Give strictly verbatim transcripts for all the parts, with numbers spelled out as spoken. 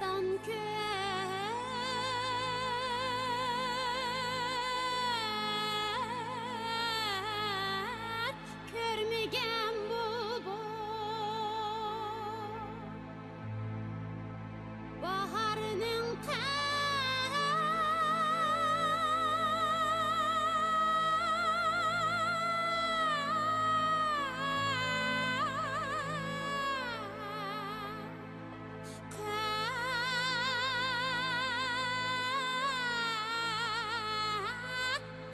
ئارسلان كۆر كۆرمىگەن بۇلبۇل باھارنىڭ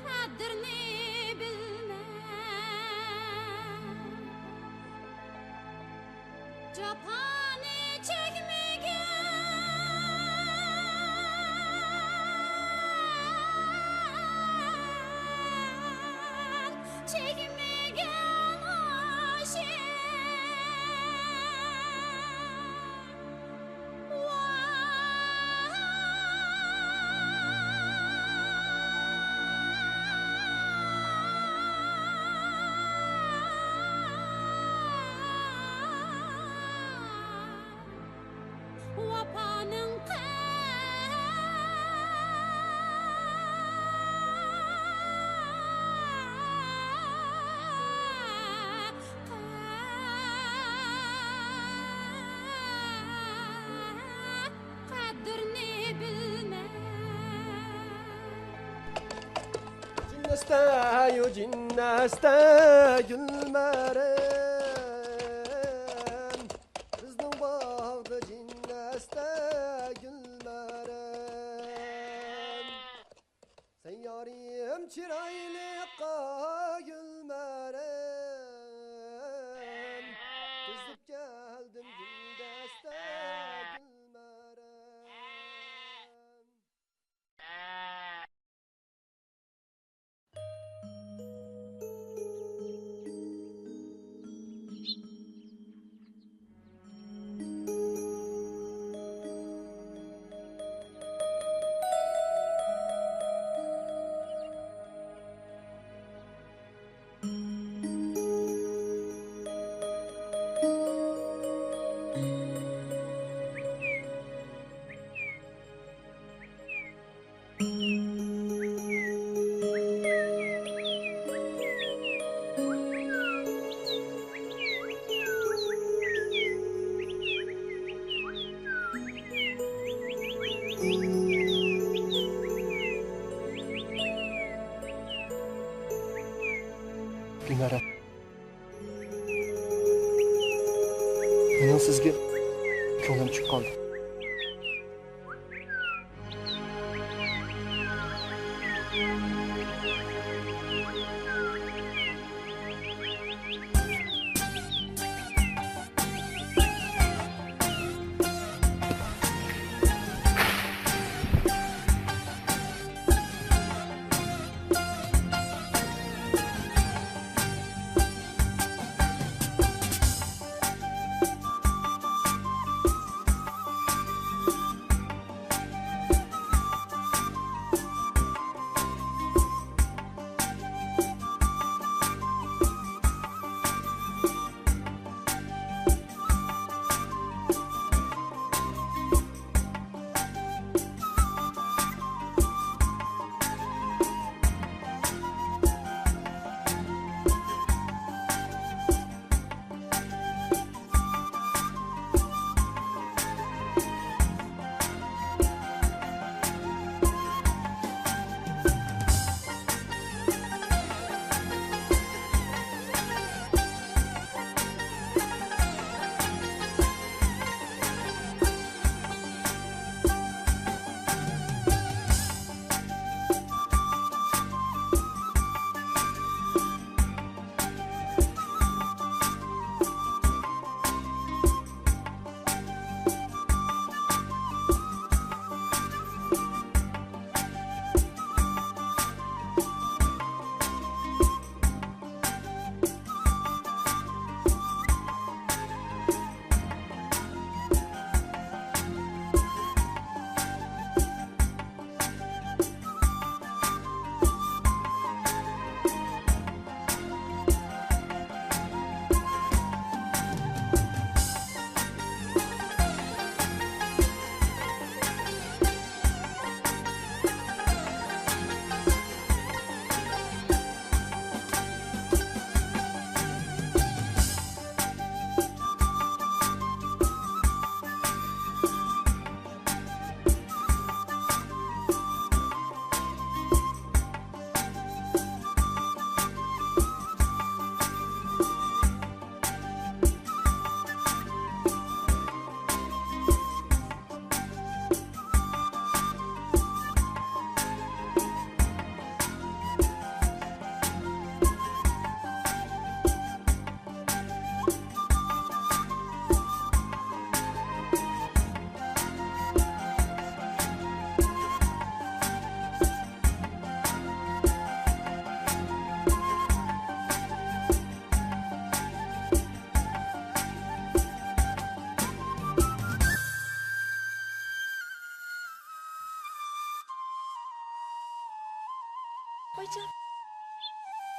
قەدرىنى بىلمەي، جاپانى چەكمىگەن، چەكمىگەن ئاشىق. ۋاپانىڭ قەدرىنى بىلمەي. جىننەستە، يۇ جىننەستە، گۈلمەرەم. بىزنىڭ باغدا جىننەستە، گۈلمەرەم. سەن يارىم چىرايلىققا گۈلمەرەم، تىزىپ كەلدىم گۈلدەستە گۈلمەرەم. گۈلنارە، مېنىڭ سىزگە كۆڭلۈم چۈشۈپ قالدى.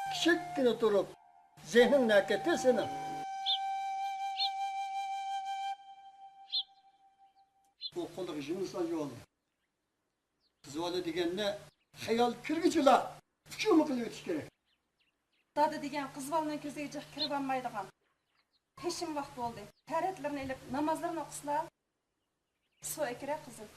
كىچىككىنە تۇرۇپ، زېھنىڭ نەگە كەتتى سېنىڭ؟ بۇ قۇلىقى يۇمۇرسان يول. قىز بالا دېگەننى خىيال كىرگۈچىلا ئۇچۇرما قىلىۋېتىش كېرەك. دادا دېگەن قىز بالىنىڭ كۆزىگە جىق كىرىۋالمايدىغان. پېشىم ۋاقتى بولدى. تەرەتلىرىنى ئېلىپ، نامازلىرىنى ئوقۇسىلا. سۇ ئەكىرە، قىزىم.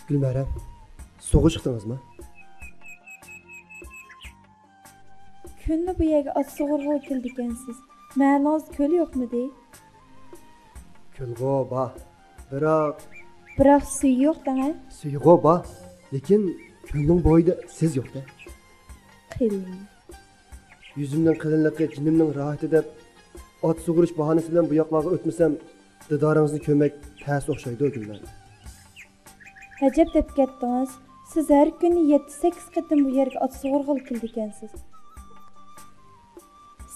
گۈلمەرەم، سۇغا چىقتىڭىزمۇ؟ كۈندە بۇ يەرگە ئات سۇغۇرغىلى كېلىدىكەنسىز. مەھەللىڭىزدە كۆل يوقمىدى؟ كۆلغۇ بار، بىراق. بىراق سۈيى يوق دەڭە. سۈيىغۇ بار، لېكىن كۆلنىڭ بويىدا سىز يوق-دە. قېلىن. يۈزۈمنىڭ قېلىنلىقى جېنىمنىڭ راھىتى دەپ، ئات سۇغۇرۇش باھانىسى بىلەن بۇ ياقلارغا ئۆتمىسەم، دىدارىڭىزنى كۆرمەك تەس ئوخشايدۇ، گۈلنار. ئەجەب دەپ كەتتىڭىز. سىز ھەر كۈنى يەتتە-سەككىز قېتىم بۇ يەرگە ئات سۇغۇرغىلى كېلىدىكەنسىز.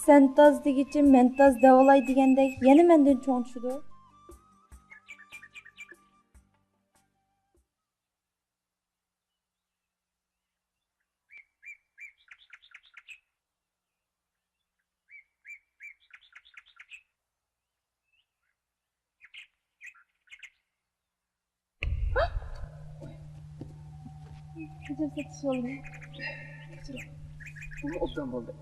سەن تاز دېگۈچە مەن تاز دەۋالاي دېگەندەك، يەنە مەندىن چوڭ چۈشىدۇ. كەچۈرسىڭىز بولدى. كەچۈرۈڭ. بۇمۇ ئوبدان بولدى.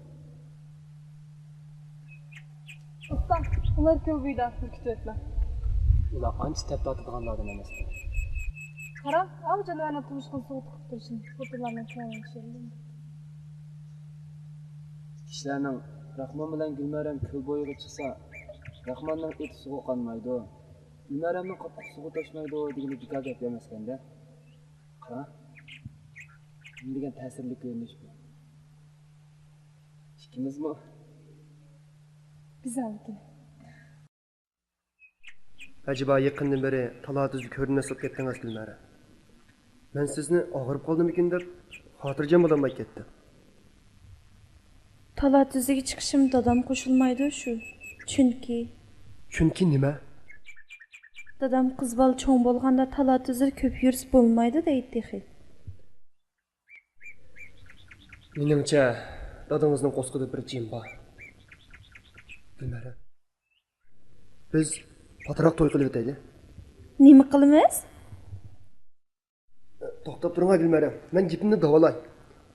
ئۇستا، ئۇلار كۆل بويىدا بىر كۈتۈۋېتىڭلار. ئۇلار ئانچە تەپ تارتىدىغانلاردىن ئەمەس. قاراڭ، ئاۋۇ جانىۋارنىڭ تۇمشۇقىنى سۇغا تىقىپ تۇرۇشىنى خوتۇنلارنىڭ كۆڭلىگە چۈشۈرمەڭ. كىشىلەرنىڭ «راخمان بىلەن گۈلمەرەم كۆل بويىغا چىقسا، راخماننىڭ ئېتى سۇغا قانمايدۇ، گۈلمەرەمنىڭ قاپىقى سۇغا توشمايدۇ» دېگىنى بىكار گەپ ئەمەسكەندە. قاراڭ، نېمە دېگەن تەسىرلىك كۆرۈنۈش بۇ. ئىككىمىزمۇ. بىز ھالىكىن. ئەجەبا يېقىندىن بېرى تالا-تۈزدە كۆرۈنمەس بولۇپ كەتتىڭىز، گۈلمەرەم. مەن سىزنى ئاغرىپ قالدىمىكىن دەپ خاتىرجەم بولالماي كەتتىم. تالا-تۈزگە چىقىشىم دادام قوشۇلمايدۇ شۇ. چۈنكى. چۈنكى نېمە؟ دادام قىز بالا چوڭ بولغاندا تالا-تۈزىدە كۆپ يۈرسە بولمايدۇ دەيدۇ تېخى. مېنىڭچە، دادىڭىزنىڭ قورسىقىدا بىر جىن بار. گۈلمەرەم، بىز پاتراق توي قىلىۋېتەيلى. نېمە قىلىمىز؟ توختاپ تۇرۇڭ، گۈلمەرەم، مەن گېپىمنى داۋالاي.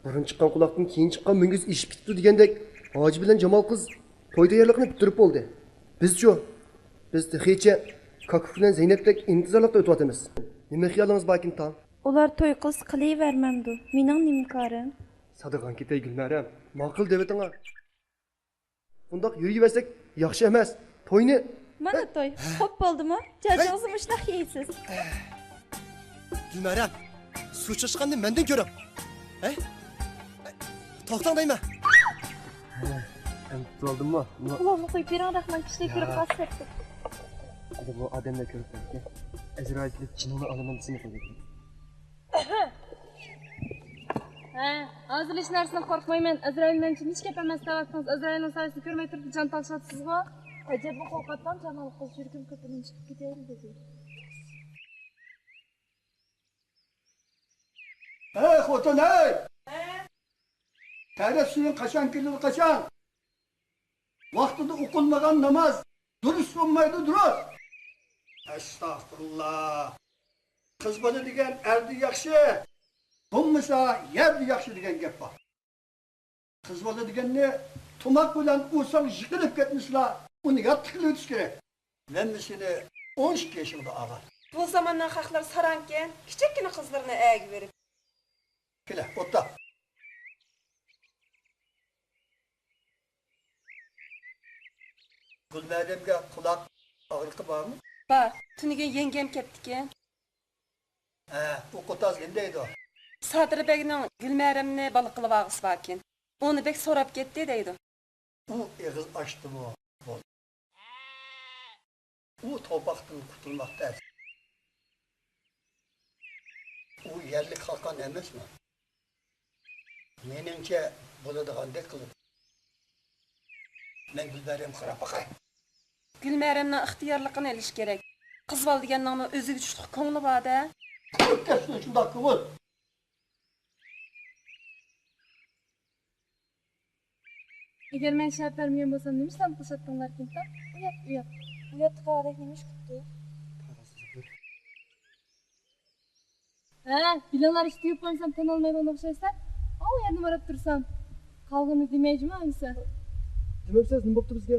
بۇرۇن چىققان قۇلاقتىن كېيىن چىققان مۈڭگۈز ئېشىپ كېتىپتۇ دېگەندەك، ھاجى بىلەن جامال قىز توي تەييارلىقىنى پۈتتۈرۈپ بولدى. بىزچۇ؟ بىز تېخىچە كاكا بىلەن زەينەپتەك ئىنتىزارلىقتا ئۆتۈۋاتىمىز. نېمە خىيالىڭىز باركىن، تاڭ؟ ئۇلار توي قىلسا قىلىۋەرمەمدۇ؟ مېنىڭ نېمە كارىم؟ سادىغان كېتەي، گۈلمەرەم. ماقۇل دەۋېتىڭا. بۇنداق يۈرۈۋەرسەك ياخشى ئەمەس. توينى مانا توي. خوپ بولدىمۇ؟ جاجىڭىزنى مۇشۇنداق يەيسىز. گۈلمەرەم، سۇ چاچقاننى مەندىن كۆرۈڭ. ھەي، توختاڭ دەيمەن. ئەمدى تۇتۇۋالدىممۇ؟ قۇلاقنى قويۇپ بېرىڭ، رەھمان كىشىلەر كۆرۈپ قالسا. ئەمدى بۇ ئادەملەر كۆرۈپ قالسا، ئەزرائىل كېلىپ جېنىڭنى ئالىمەن دېسىمۇ قويىدۇ. ھە، ھازىر ھېچ نەرسىدىن قورقمايمەن. ئەزرائىل مەن ئۈچۈن ھېچ گەپ ئەمەس دەۋاتتىڭىز. ئەزرائىلنىڭ سايىسىنى كۆرمەي تۇرۇپ جان تالىشىۋاتىسىزغۇ؟ ئەجەبمۇ قورقاتتىڭ، جامال قىز يۈرىكىم كۆپىدىن چىقىپ كېتەيلى دېدى. ھەي خوتۇن، ھەي! ھە؟ تەرەت سۈيۈڭ قاچان كېلىدۇ، قاچان؟ ۋاقتىدا ئوقۇلمىغان ناماز دۇرۇس بولمايدۇ، دۇرۇس. ئەستەغپۇرۇللا. قىز بالا دېگەن ئەردە ياخشى، بولمىسا يەردە ياخشى دېگەن گەپ بار. قىز بالا دېگەننى تۇماق بىلەن ئۇرساڭ يىقىلىپ كەتمىسىلا، ئۇنى ياتلىق قىلىۋېتىش كېرەك. مەن مۇشۇنى ئون ئىككى يېشىمدا ئاڭلىدىم. بۇ زاماننىڭ خەقلىرى ساراڭكەن، كىچىككىنە قىزلىرىنى ئەگىۋېرىپ. كېلە، ئولتۇر. گۈلمەرەمگە قۇلاق ئاغرىقى بارمۇ؟ بار. تۈنۈگۈن يەڭگەم كەپتىكەن. ھە، ئۇ قوتاز نېمە دەيدۇ؟ سادىر بەگنىڭ گۈلمەرەمنى بالا قىلىۋالغۇسى باركەن. ئۇنى بەك سوراپ كەتتى دەيدۇ. ئۇ ئېغىز ئاچتىمۇ بولدى. ئۇ توپاقتىن قۇتۇلماق تەس. ئۇ يەرلىك خاقان ئەمەسمۇ؟ مېنىڭچە بولىدىغاندەك قىلىدۇ. مەن گۈلمەرەمگە قاراپ باقاي. گۈلمەرەمنىڭ ئىختىيارلىقىنى ئېلىش كېرەك. قىز بالا دېگەننىڭمۇ ئۆزىگە چۈشلۈك كۆڭلى بار-دە. كۆپ كەپسىز شۇنداق كۆڭۈل. ئەگەر مەن شەرت بەرمىگەن بولسام، نېمە ئىشلارنى قىلىشاتتىڭلاركىنكى؟ ئۇيات، ئۇيات. ئۇياتتا قالغۇدەك نېمە ئىش قىپتۇ؟ ھە، بىلىڭلار، ئىشتە يۇقۇپ قالمىسام، تىنالمايدىغان ئوخشايسەن. ئاۋۇ يەردە ماراپ تۇرسام. قالغىنىنى دېمەي جۇمۇ ئەمىسە. دېمەپسىز، نېمە بوپتۇ بىزگە؟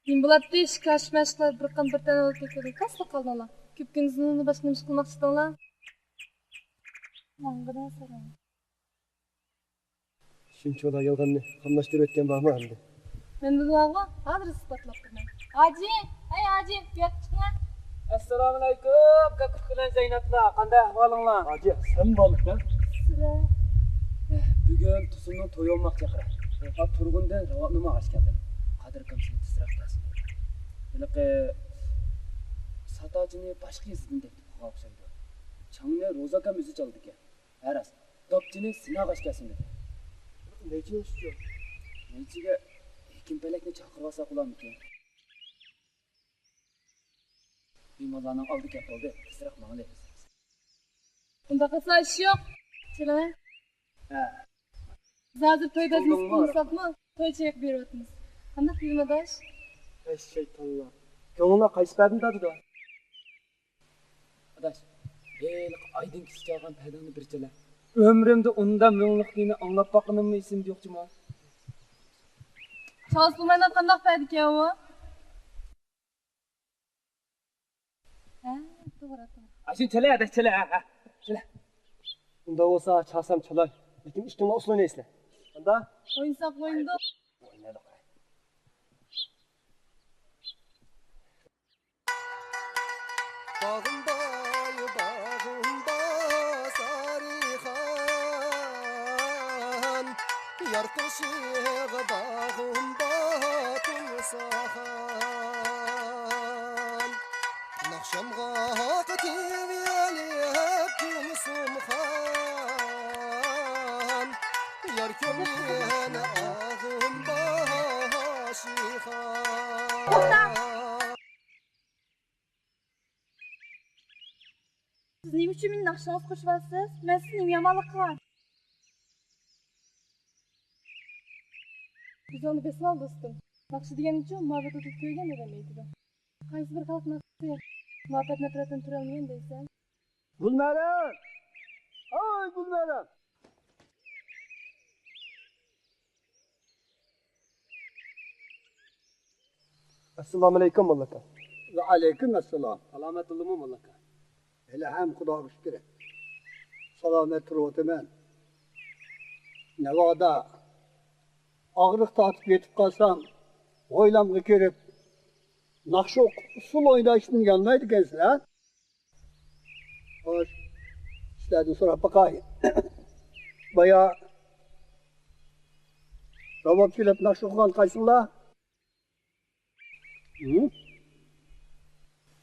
نېمە بولاتتى، ئىشقا ئاشماشقىلا بىر قان بىر تەن بولۇپ كەتكەندىن كاسلا قالدىڭلار. كۆپ كۈندىن باشقا نېمە ئىش قىلماقچى ئىدىڭلار؟ ماڭغىنا ساراڭ. شۇنچىۋالا يالغاننى قاملاشتۇرۇۋەتكەن بارمۇ ئەمدى؟ مەن بىلىۋالغۇ، ھازىر ئىسپاتلاپ تۇرىمەن. ھاجى، ھەي ھاجى، بۇياققا چىقىڭە. ئەسسالامۇئەلەيكۇم، كاكا ئۇكىلەر زەينەپلا، قانداق ئەھۋالىڭلار؟ ھاجى، سەن بارمىكەن؟ سىلەر؟ ئەھ، بۈگۈن تۇرسۇننىڭ تويى بولماق چاقىرا. ئوقاپ تۇرغۇندىن راۋابنىڭ ماڭاش كەلدىم. قادىر ئاكام سېنى تېزرەك كەلسۇن دېدى. ھېلىقى ساتاچىنى باشقا يېزىدىن تەكلىپ قىلغان ئوخشايدۇ. چاڭنى روزا ئاكام ئۆزى چالىدىكەن. ھە راست، داپچىنى سىناغاچ كەلسۇن دېدى. نەيچىنىڭ ئۈستى؟ نەيچىگە ھېكىم پەلەكنى چاقىرىۋالساق بولارمىكىن؟ مېھمانلارنىڭ ئالدى كەپ قالدى، تېزرەك ماڭىلى. ئۇنداق قىلسا ئىش يوق. چىلىڭە. ھە. بىز ھازىر توي بەزمىسى قىلمىساقمۇ، توي چېيىقى بېرىۋاتىمىز. قانداق دېدىم ئاداش؟ ئەي شەيتانلار. كۆڭلۈڭلار قايسى پەردىنى تارتىدۇ؟ ئاداش، ھېلىقى ئايدىڭ كىشى چالغان پەدىڭنى بىر چېلە. ئۆمرۈمدە ئۇنداق مۇڭلۇق كۈينى ئاڭلاپ باققىنىممۇ ئېسىمدە يوق جۇمۇ. چالسىمايلا قانداق پەدىكەن ئۇ؟ ھە، توغرا، توغرا. ئاشۇنى چېلە، ئاداش، چېلە، ھە، ھە. چېلە. ئۇنداق بولسا چالسام چالاي. لېكىن ئىككىڭلار ئۇسسۇل ئوينايسىلەر. قانداق؟ ئوينىساق ئوينىدۇق. ئوينايلى. باغىم باي، باغىم بار سارىخان، يار قوشىغا باغىم بار تۇرساخان. ناخشامغا قېتىۋېلىپ گۈلسۇمخان، يار كۆڭلىنى ئاغىم باشىخان. توختا! سىز نېمە ئۈچۈن مېنى ناخشىڭىزغا قوشۇۋالىسىز؟ مەن سىزگە نېمە يامانلىق قىلغان؟ كۆزۈڭنى بېسىۋال، دوستۇم. ناخشا دېگەننىچۇ مۇھەببەت ئوتىدا كۆيگەن ئادەم ئېيتىدۇ. قايسى بىر خەلق ناخشىسى مۇھەببەت نەپرەتتىن تۇرالمىغان دەيسەن؟ گۈلمەرەم! ھاي، گۈلمەرەم! ئەسسالامۇئەلەيكۇم، موللاكا. ۋەئەلەيكۇم ئەسسالام. سالامەت بولدۇڭمۇ، موللاكا؟ ھېلىھەم خۇداغا شۈكرى، سالامەت تۇرۇۋاتىمەن. ناۋادا ئاغرىق تارتىپ يېتىپ قالسام، ھويلامغا كىرىپ، ناخشا ئوقۇپ، ئۇسسۇل ئويناشتىن يانمايدىكەنسىلەر. خوش، سىلەردىن سوراپ باقاي. بايا راۋاب چېلىپ ناخشا ئوقۇغان قايسىڭلار؟ ھە؟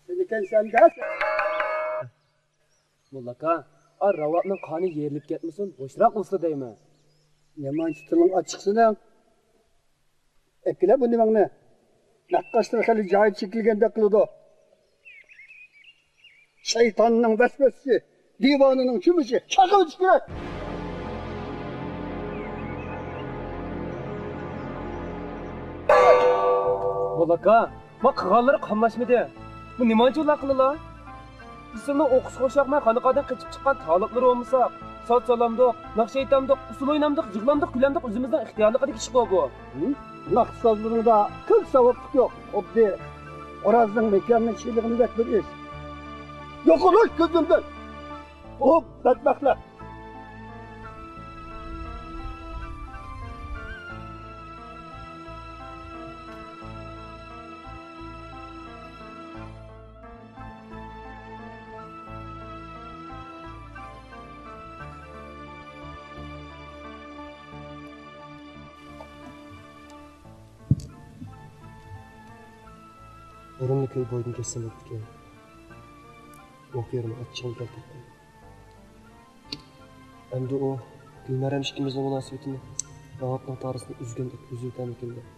سېنىكەن سەندە. موللاكا، ئا راۋابنىڭ قانى يېرىلىپ كەتمىسۇن، بوشراق ئۇسسۇل دەيمەن. نېمانچە تىلىڭ ئاچچىق سېنىڭ؟ ئەكىلە بۇ نېمەڭنى. نەققاشلار خېلى جايىدا چېكىلگەندەك قىلىدۇ. شەيتاننىڭ ۋەسۋەسىسى، دىۋانىنىڭ چۆمۈچى، چاقىۋېتىش كېرەك. موللاكا، ما قىلغانلىرى قاملاشمىدى. بۇ نېمانچە ئۇلاقلىلا؟ بىز سىلىنىڭ ئوقۇشقا ئوخشاپ ما خانىقادىن قېچىپ چىققان تالىپلىرى بولمىساق، ساز چالامدۇق، ناخشا ئېيتامدۇق، ئۇسسۇل ئوينامدۇق، يىغلامدۇق، كۈلەمدۇق، ئۆزىمىزنىڭ ئىختىيارلىقىدىكى ئىش بۇ. ھە؟ ناخشا سازلىرىڭدا تىل ساۋابلىق يوق. خۇددى ئورازنىڭ مېكاننى چېلىغىنىدەك بىر ئىش. يوقىلىش كۆزۈمدىن! ئۇ بەتبەختلەر! ئورۇننى كۆل بويىدىن كەتسەم بوپتىكەن. ئوق يېرىنى ئاچچىقىم كەلتۈرۈپتۇ. ئەمدى ئۇ گۈلمەرەم ئىككىمىزنىڭ مۇناسىۋىتىنى راۋابنىڭ تارىسىنى ئۈزگەندەك ئۈزۈۋېتەرمىكىن دەپ.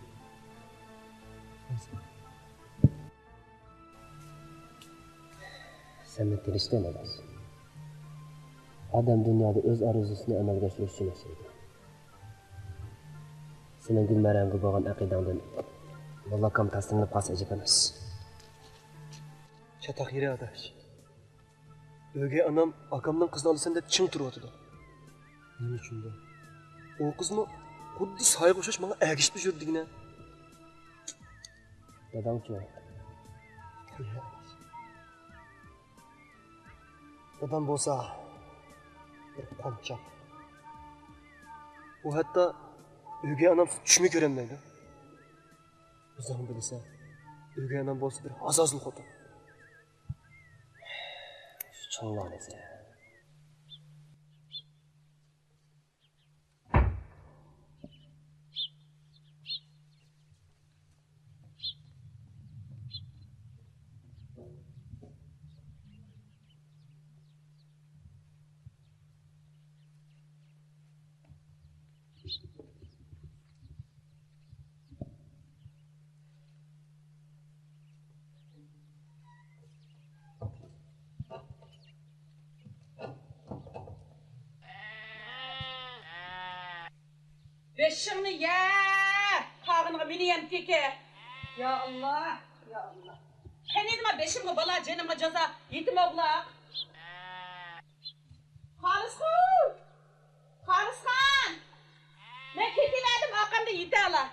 سەن مېنى تىنچتىن ئەمەس. ئادەم دۇنيادا ئۆز ئارزۇسىنى ئەمەلگە ئاشۇرۇش ئۈچۈن ياشايدۇ. سېنىڭ گۈلمەرەمگە بولغان ئەقىدەڭدىن موللاكام تەسىرلىنىپ قالسا ئەجەب ئەمەس. چاتاق يېرى ئاداش. ئۆگەي ئانام ئاكامنىڭ قىزىنى ئالىسەن دەپ چىڭ تۇرۇۋاتىدۇ. نېمە ئۈچۈندۇ؟ ئۇ قىزمۇ خۇددى سايغا ئوخشاش ماڭا ئەگىشىپ يۈرىدىغىنە. داداڭچۇ؟ دادام بولسا بىر قونچاق. ئۇ ھەتتا ئۆگەي ئانامسىز چۈشمۇ كۆرەلمەيدۇ. ئۆزۈڭ بىلىسەن، ئۆگەي ئانام بولسا بىر ھازازۇل خوتۇن. شۇ چوڭلار دېسە. بېشىڭنى يە! قالغىنىغا مېنى يەمتىكى. يا ئاللا، يا ئاللا. قېنى نېمە بېشىمغا بالا، جېنىمغا جازا، يېتىم ئوغلاق. خالىسخان! خالىسخان! مەن كېتىۋەردىم، ئارقامدا يېتەلا.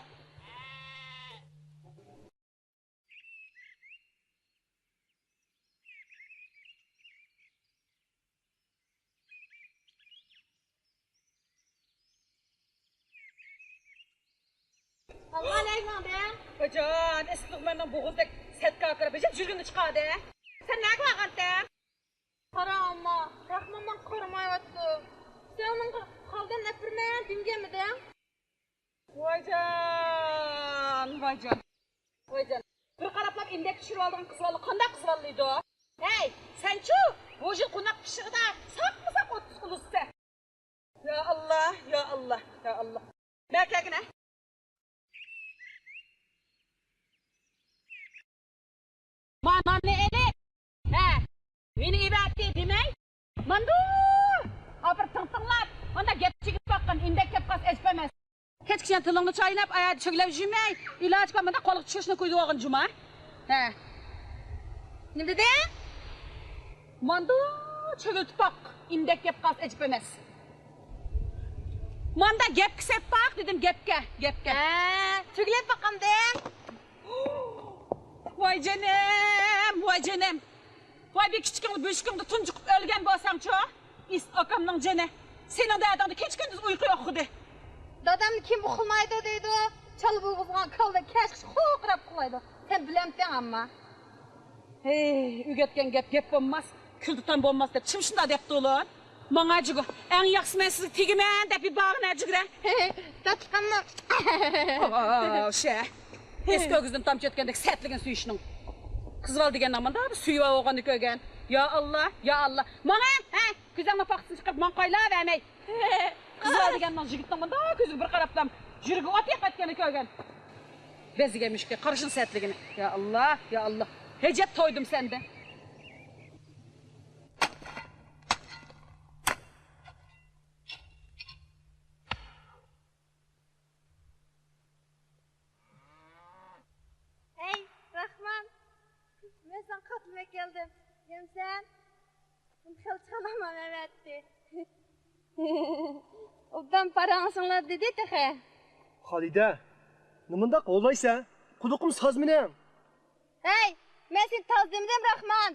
ئاللا نەگە ماڭدى؟ خوجان، ئىسسىق مەننىڭ بوغۇزدەك سەت كاكىرى بېجىپ يۈرگىنى چىقاردى. سەن نەگە بارغانتىڭ؟ قارا ئامما، رەھمانمۇ قارىمايۋاتىدۇ. سەن ئۇنىڭغا خالدان ئەپىرىمەن دېمىگەنمىدىڭ؟ ۋايجان، ۋايجان، ۋايجان. بىر قاراپلا ئىندەك چۈشۈرۈۋالىدىغان قىز بالىنى قانداق قىز بالا دەيدۇ؟ ھەي، سەنچۇ؟ بۇ يىل قوناق پىششىقىدا ساپمۇ ساپ ئوتتۇز ئۇلۇسسەن. يا ئاللا، يا ئاللا، يا ئاللا. مەن كەلگىنە. ما ناننى ئېلىپ، ھە، مېنى ئېۋەتتى دېمەي، سەن تىلىڭنى چايناپ، ئاياغدا چۆگىلەپ يۈرمەي، ئىلاجى بار مانداق قولغا چۈشۈرۈشنى قويدۇۋالغىن جۇما. ھە. نېمە دېدىڭ؟ ماندا چۆگىلىتىپ باق، ئىندەك گەپ قالسا ئەجەب ئەمەس. ماندا گەپكە سەپ باق دېدىم، گەپكە، گەپكە. ھە، چۆگىلەپ باقامدىم. ۋاي جېنىم، ۋاي جېنىم. ۋاي بىر كىچىكىڭدە بۆشۈكۈڭدە تۇنجۇقۇپ ئۆلگەن بولساڭچۇ؟ ئىس ئاكامنىڭ جېنى. سېنىڭ دەردىڭدە كېچە كۈندۈز ئۇيقۇ يوق ئىدى. دادامنى كىم ئۇخلىمايدۇ دەيدۇ. چالا بولغۇزغان كالىدەك كەچكىچە خوقىراپ ئۇخلايدۇ. سەن بىلەمتىڭ ئەمما. ھەي، ئۆگەتكەن گەپ گەپ بولماس، كۈلدە تام بولماس دەپ كىم شۇنداق دەپتۇ ئۇلار؟ ماڭا جىگۇ، ئەڭ ياخشىسى مەن سىزگە تېگىمەن دەپ يۈرمىگىن جىگرە. تاتلىقىممۇ. ئاشە. ئەسكى ئۆگزىدىن تامچە ئۆتكەندەك سەتلىگىن سۆيۈشنىڭ. قىز بالا دېگەننىڭ مۇنداق بىر سۆيۈۋالغاننى كۆرگەن. يا ئاللا، يا ئاللا. ماڭا، ھە، كۆزۈڭنىڭ پاختىسىنى چىقىرىپ ماڭا قايلاۋەرمەي. قىز بالا دېگەننىڭ يىگىتنىڭ مۇنداق كۆزىگە بىر قاراپلا يۈرىكى ئوت يېقىۋەتكەننى كۆرگەن. بەزگەن مۈشۈككە قارىشىنى سەتلىگىنى. يا ئاللا، يا ئاللا. ھەجەپ تويدۇم سەندىن. ھەي، راخمان، مەن ساڭا قاتنىمەك كەلدىم. يەمسەن؟ بۇنى خېلى چالامام ئەۋەتتى. ئوبدان پاراڭلىشىڭلار دېدى تېخى. خالىدە، نېمانداق ھوۋلايسەن؟ قۇلىقىم ساز مېنىڭ. ھەي، مەن سېنى تاز دېمىدىم، راخمان.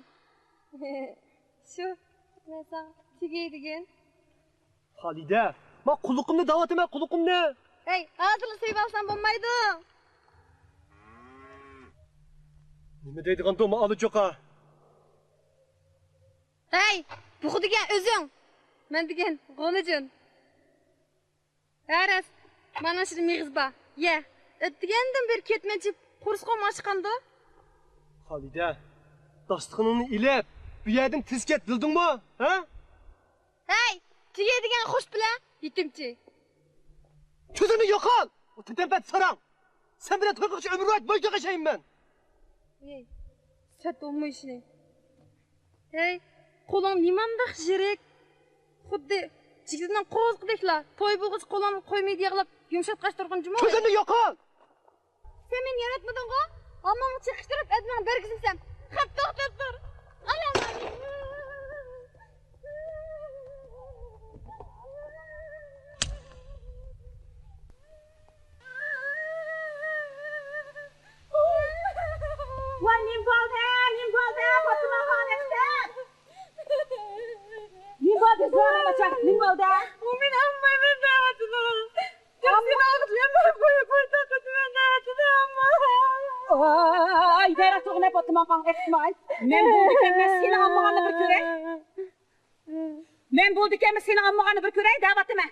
شۇ، مەن ساڭا تېگەي دېگەن. خالىدە، ما قۇلىقىمنى دەۋاتىمەن، قۇلىقىمنى. ھەي، ھازىرلا سۆيۈۋالسام بولمايدۇ. نېمە دەيدىغاندۇ ما ئالا چوقا؟ ھەي، بۇ دېگەن ئۆزۈڭ. مەن دېگەن غۇلىجىن. ھە راست، مانا شۇ مېغىز بار. يە، ئەتىگەندىن بېرى كەتمەن چىپ قورسىقىم ئاچقاندۇ. خالىدە، داستىخىنىڭنى ئېلىپ، بۇ يەردىن تېز كەت، بىلدىڭمۇ؟ ھە؟ ھەي، تېگەي دېگەن خوش بىلە، يېتىمچى. كۆزۈمدىن يوقال! ئۇ تېتەمپەت ساراڭ! سەن بىلەن توي قىلغۇچە ئۆمۈر بويى بايجاق ياشايمەن مەن! ھەي، سەت بولما ئىشنى. ھەي، قولۇڭ نېمانداق يىرىك؟ خۇددى جىگدىنىڭ قوزۇقىدەكلا، توي بولغۇچە قولۇڭنى قويمايدۇ ياغلاپ، يۇمشاتقاچ تۇرغىن جۇمۇ. كۆزۈمدىن يوقال! سەن مېنى ياراتمىدىڭغۇ؟ ئاممامغا چېقىشتۇرۇپ ئەدىمىڭ بەرگۈزىمسەن. خەپ توختاپ تۇر. ئاياللار. ۋاي، نېمە بولدى؟ نېمە بولدى؟ فاتىمە خانىم! نېمە بولدى؟ زورلىمىچە، نېمە بولدى؟ ئۇ مېنى ئالمايمەن دەۋاتىدۇ. ئاي، بەرە تۇغنى پاتىما قاڭ ئېقىتماي. مەن بولدىكەنمەن سېنى ئالمىغاننى بىر كۆرەي. مەن بولدىكەنمەن سېنى ئالمىغاننى بىر كۆرەي دەۋاتىمەن.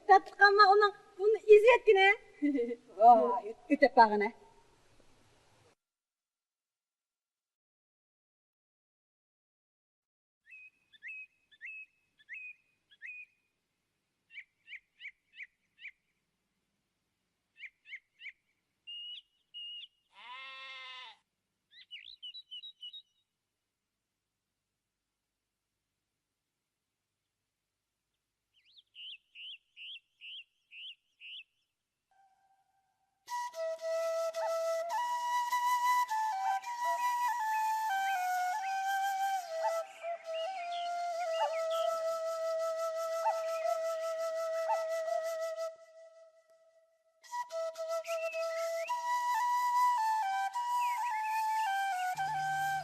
تاتلىق ئامما ئۇنىڭ بۇنى ئېزىيەتكىنە. ئۆتۈپ بارغىنە.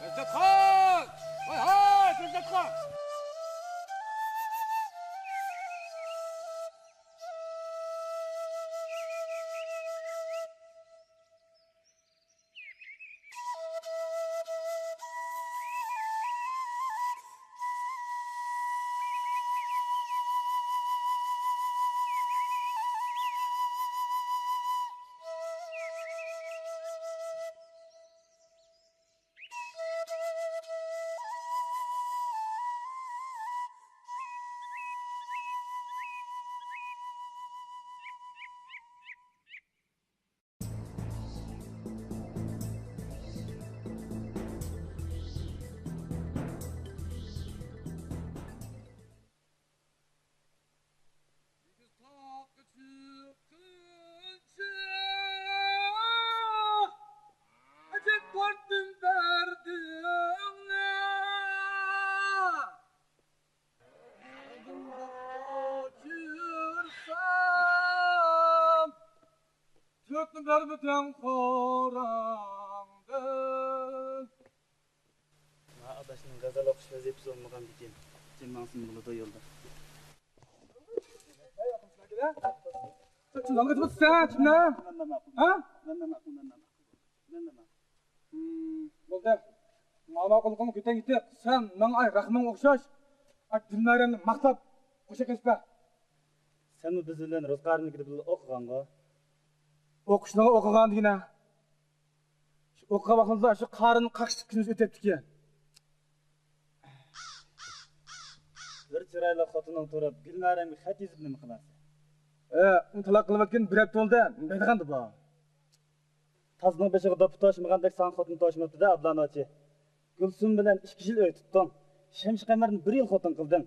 پەرزاتخان! ھاي ھاي، پەرزاتخان! بەرمىدىڭ خوراڭدىن. ما ئاداشنىڭ غەزەل ئوقۇش ۋەزىپىسى بولمىغاندىكىن، جىم ماڭسىمۇ بولىدۇ يولدا. سەن كىمنى؟ ھە؟ مەن مەن مەن مەن مەن مەن. ھىم، بولدى. ماڭا ماقۇل قىلما كۆتەك يېتىپ، سەن ماڭا ئاي رەخمىڭ ئوخشاش، ئاي دىلنارەمنى ماختاپ قوشاق ئېيتىپ بەر. سەنمۇ بىز بىلەن روزى قارىنىڭكىدە بىللە ئوقۇغانغۇ؟ ئوقۇشنىڭ ئوقۇغان دېگىنە. شۇ ئوقۇغان ۋاقتىمىزدا شۇ قارىنى قاقشىتىپ كۈنىمىز ئۆتەتتىكەن. بىر چىرايلىق خوتۇنۇڭ تۇرۇپ، گۈلنارەمگە خەت يېزىپ نېمە قىلارسەن؟ ئە، ئۇنى تالاق قىلىۋەتكىن بىر ھەپتە بولدى، نېمە دېگەندە بۇ؟ تازنىڭ بېشىغا دوپپا توشمىغاندەك ساڭا خوتۇن توشماپتۇ-دە، ئابلا نوچى. گۈلسۈم بىلەن ئىككى يىل ئۆي تۇتتۇڭ. شەمشى قەمەرنى بىر يىل خوتۇن قىلدىڭ.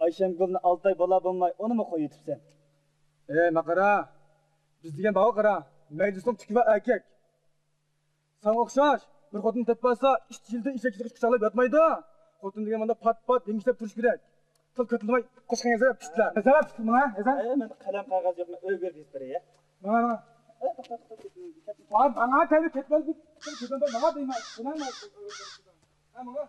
ئايشەمگۈلنى ئالتە ئاي بالا بولماي، ئۇنىمۇ قويۇۋېتىپسەن. ئەي، ماقارا، بىز دېگەن بارغۇ قارا، مەجلىسنىڭ تۈكى بار ئەركەك. ساڭا ئوخشاش بىر خوتۇن تېپىپ ئالسا، ئىت يىلدا ئېشەك يىلىغىچە قۇچاقلاپ ياتمايدۇ. خوتۇن دېگەن مانا پات-پات، يېڭىشلەپ تۇرۇش كېرەك. تىل كاتىلىماي قوشقىڭىزغا پىتلە. ھەزەر پىتلە ماڭا، ھەزەر. ئەي، مەندە قەلەم قەغەز يوقمۇ، ئۆي بېرىپ يېزىپ بېرەي. ماڭا، ماڭا. ئەي، توختا، توختا، كەتمە، كەتمە. ۋاي، ماڭا تەۋە كەتمەيدۇ، كەتمەيدۇ، ماڭا دەيمەن. مانا، مانا. ھە، ماڭا.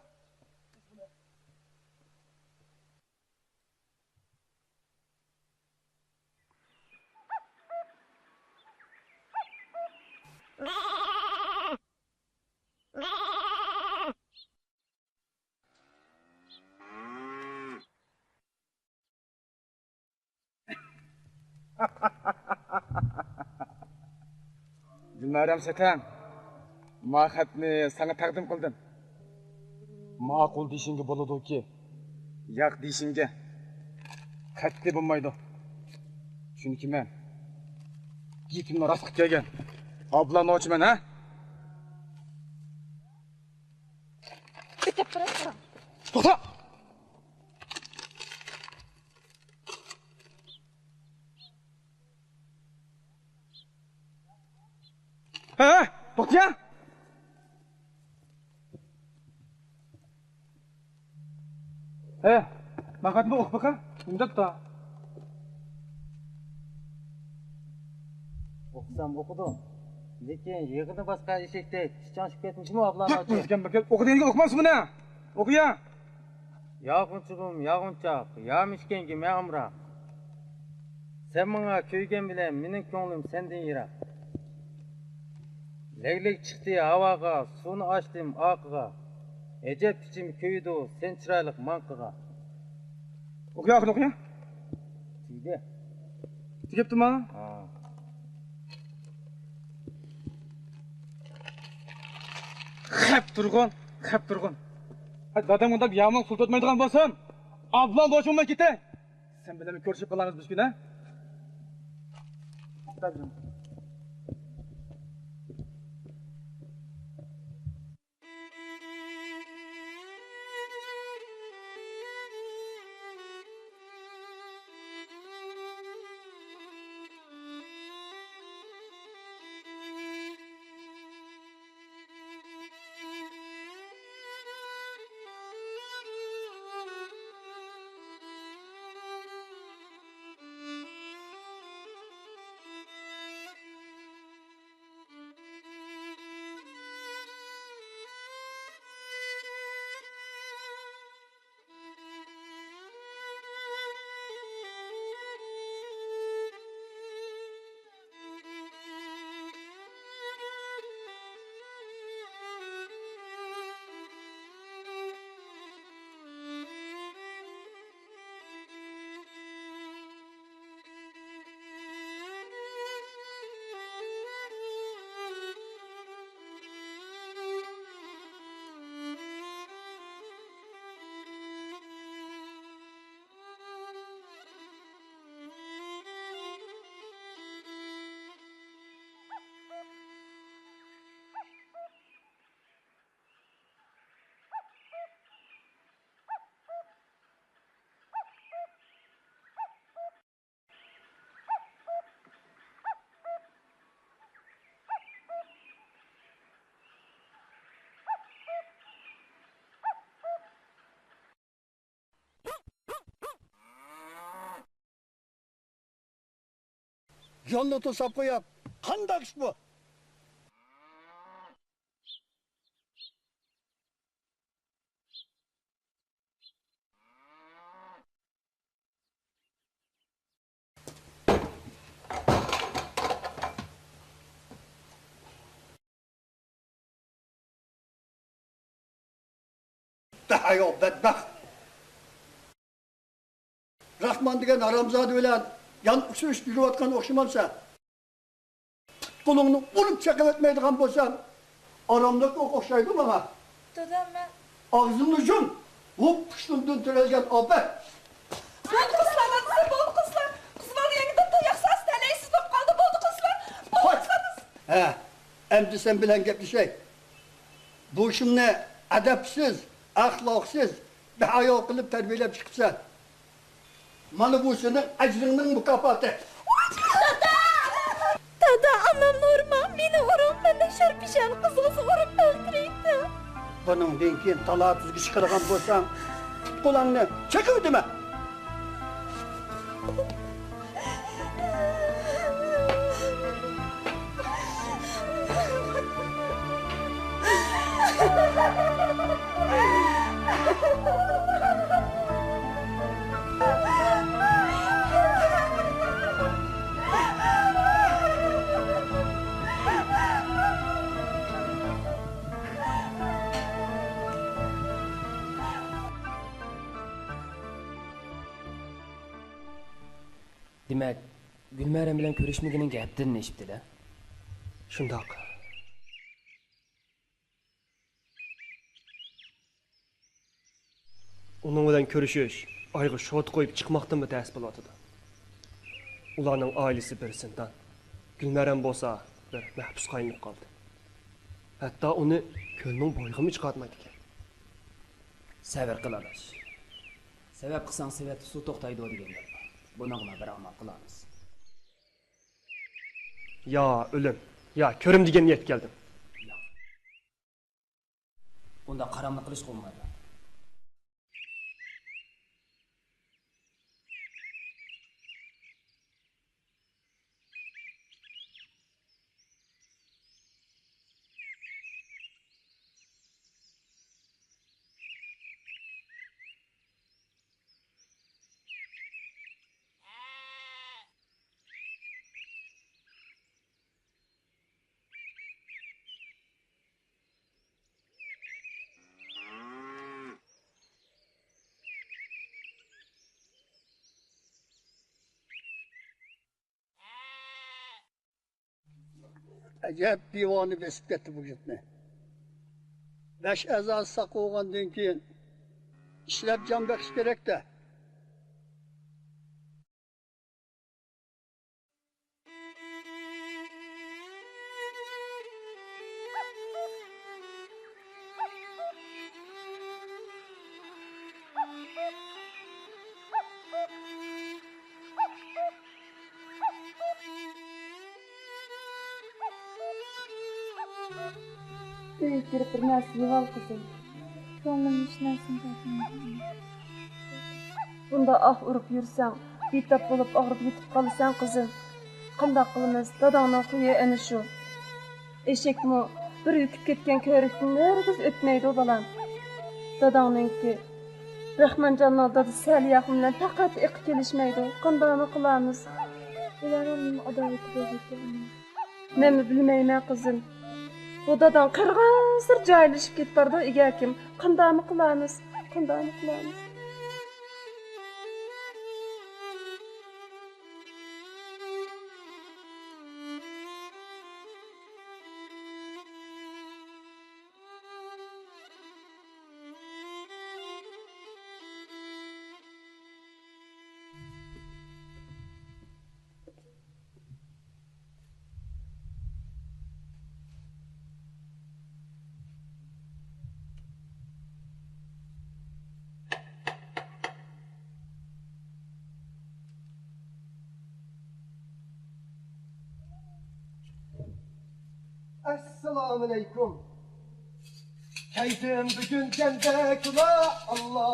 گۈلنارەم سەتەم، ما خەتنى ساڭا تەقدىم قىلدىم. ماقۇل دېيىشىڭگە بولىدۇكى، ياق دېيىشىڭگە قەتئىي بولمايدۇ. چۈنكى مەن گېپىمنى راست قىلىپ كەلگەن ئابلا نوچىمەن، ھە؟ توختا! ھە، توختىيا! ھە، ماقاتنى ئوقۇپ بېقە، نېمە دەپتۇ؟ ئوقۇسام ئوقۇدۇم، لېكىن يىغىنى باسقان ئېشەكتەك تىز چاڭشىپ كەتمىسىمۇ، ئابلا نوچى؟ ئوقۇ دېگەنگە ئوقۇ دېگەنگە ئوقۇمامسىز بۇنى؟ ئوقۇيا! ياغغۇنچىغۇم ياغغۇنچاق، يامىشكەنگە مەن ئامراق. سەن ماڭا كۆيگەن بىلەن مېنىڭ كۆڭلۈم سەندىن يىراق. لەگلەك چىقتى ھاۋاغا، سۇنى ئاچتىم ئاقىغا. ئەجەب ئىچىم كۆيىدۇ سەن چىرايلىق ماڭقىغا. ئوقۇيا، ئوقۇيا. تۈگىدى. تۈگەپتىما؟ ھا. خەپ تۇرغۇن، خەپ تۇرغۇن. ھە، دادام ئۇنداق يامۇق سۇلتاتمايدىغان بولسام، ئابلا بوشۇملا كېتەي. سەن بىلەن كۆرۈشۈپ قالارمىز بىر كۈن، ھە؟ يولنى توساپ قويۇپ، قانداق ئىش بۇ؟ بەھايا بەتبەخت! راخمان دېگەن ھارامزادە بىلەن يان ئۇچرىشىپ يۈرۈۋاتقان ئوخشىمامسەن؟ پۇت-قولۇڭنى ئۇرۇپ چېقىۋەتمەيدىغان بولساڭ، ئاراملىق ئوخشايدۇ ماڭا. دادا، مەن ئاغزىڭنى يۇم! بۇ پۇشتۇمدىن تۆرەلگەن ئاپەت! بولدى قىزلار، دادىسى، بولدى قىزلار! قىز بالا يەڭگىدىن تاياق سالسا تەلەيسىز بولۇپ قالدى، بولدى قىزلار! بولدى قىزلار! ھە، ئەمدى سەن بىلەن گەپلىشەي. بۇ شۇمنى ئەدەپسىز، ئەخلاقسىز، بىھايا قىلىپ تەربىيەلەپ چىقىپسەن. مانا بۇ سېنىڭ ئەجرىڭنىڭ مۇكاپاتى. دادا! دادا، ئانامنى ئۇرماڭ، مېنى ئۇرۇڭ، مەندەك شەرپېشان قىزىڭىزنى ئۇرۇپ ئۆلتۈرۈۋېتىڭ. بۇنىڭدىن كېيىن تالا-تۈزگە چىقىدىغان بولساڭ، پۇت-قولۇڭنى چېقىۋېتىمەن. دېمەك، گۈلمەرەم بىلەن كۆرۈشمىگىنىڭگە ھەپتىدىن ئېشىپتۇ-دە؟ شۇنداق. ئۇنىڭ بىلەن كۆرۈشۈش ئايغا شوتا قويۇپ چىقماقتىنمۇ تەس بولۇۋاتىدۇ. ئۇلارنىڭ ئائىلىسى بىر زىندان، گۈلمەرەم بولسا بىر مەھبۇسقا ئايلىنىپ قالدى. ھەتتا ئۇنى كۆلنىڭ بويىغىمۇ چىقارتمايدىكەن. سەۋر قىل، ئاداش. سەۋەب قىلساڭ، سېۋەتتە سۇ توختايدۇ دېگەن گەپ بار. بۇنىڭغىمۇ بىر ئامال قىلارمىز. يا ئۆلۈم، يا كۆرۈم دېگەن نىيەتكە كەلدىم. ياق. ئۇنداق قاراملىق قىلىشقا بولمايدۇ. ئەجەب دىۋانە بېسىپ كەتتى بۇ يۇرتنى. بەش ئەزاسى ساق بولغاندىن كېيىن ئىشلەپ جان بېقىش كېرەك-دە. ئۆيگە كىرىپ بىر نەرسە يەۋال قىزىم. كۆڭلۈم ھېچ نەرسىنى تارتمايدۇ. بۇنداق ئاھ ئۇرۇپ يۈرسەڭ، بىتاپ بولۇپ ئاغرىپ يېتىپ قالىسەن قىزىم. قانداق قىلىمىز، داداڭنىڭ خۇيى ئەنە شۇ. ئېشەكمۇ بىر يۈتۈپ كەتكەن كۆرۈكتىن ھەرگىز ئۆتمەيدۇ بالام. داداڭنىڭكى، راخمانجاننىڭ دادىسى سەلىيەخۇن بىلەن پەقەت ئېقى كېلىشمەيدۇ. قانداقمۇ قىلارمىز؟ ئۇلارنىڭ نېمە ئاداۋىتى بولىدىكىن؟ مەنمۇ بىلمەيمەن قىزىم. بۇ داداڭ قېرىغانسېرى جاھىللىشىپ كېتىپ بارىدۇ ئىگەكىم. قانداقمۇ قىلارمىز؟ قانداقمۇ قىلارمىز؟ ئەسسالامۇئەلەيكۇم. كەيپىم بۈگۈن جەندەكلا، ئاللا.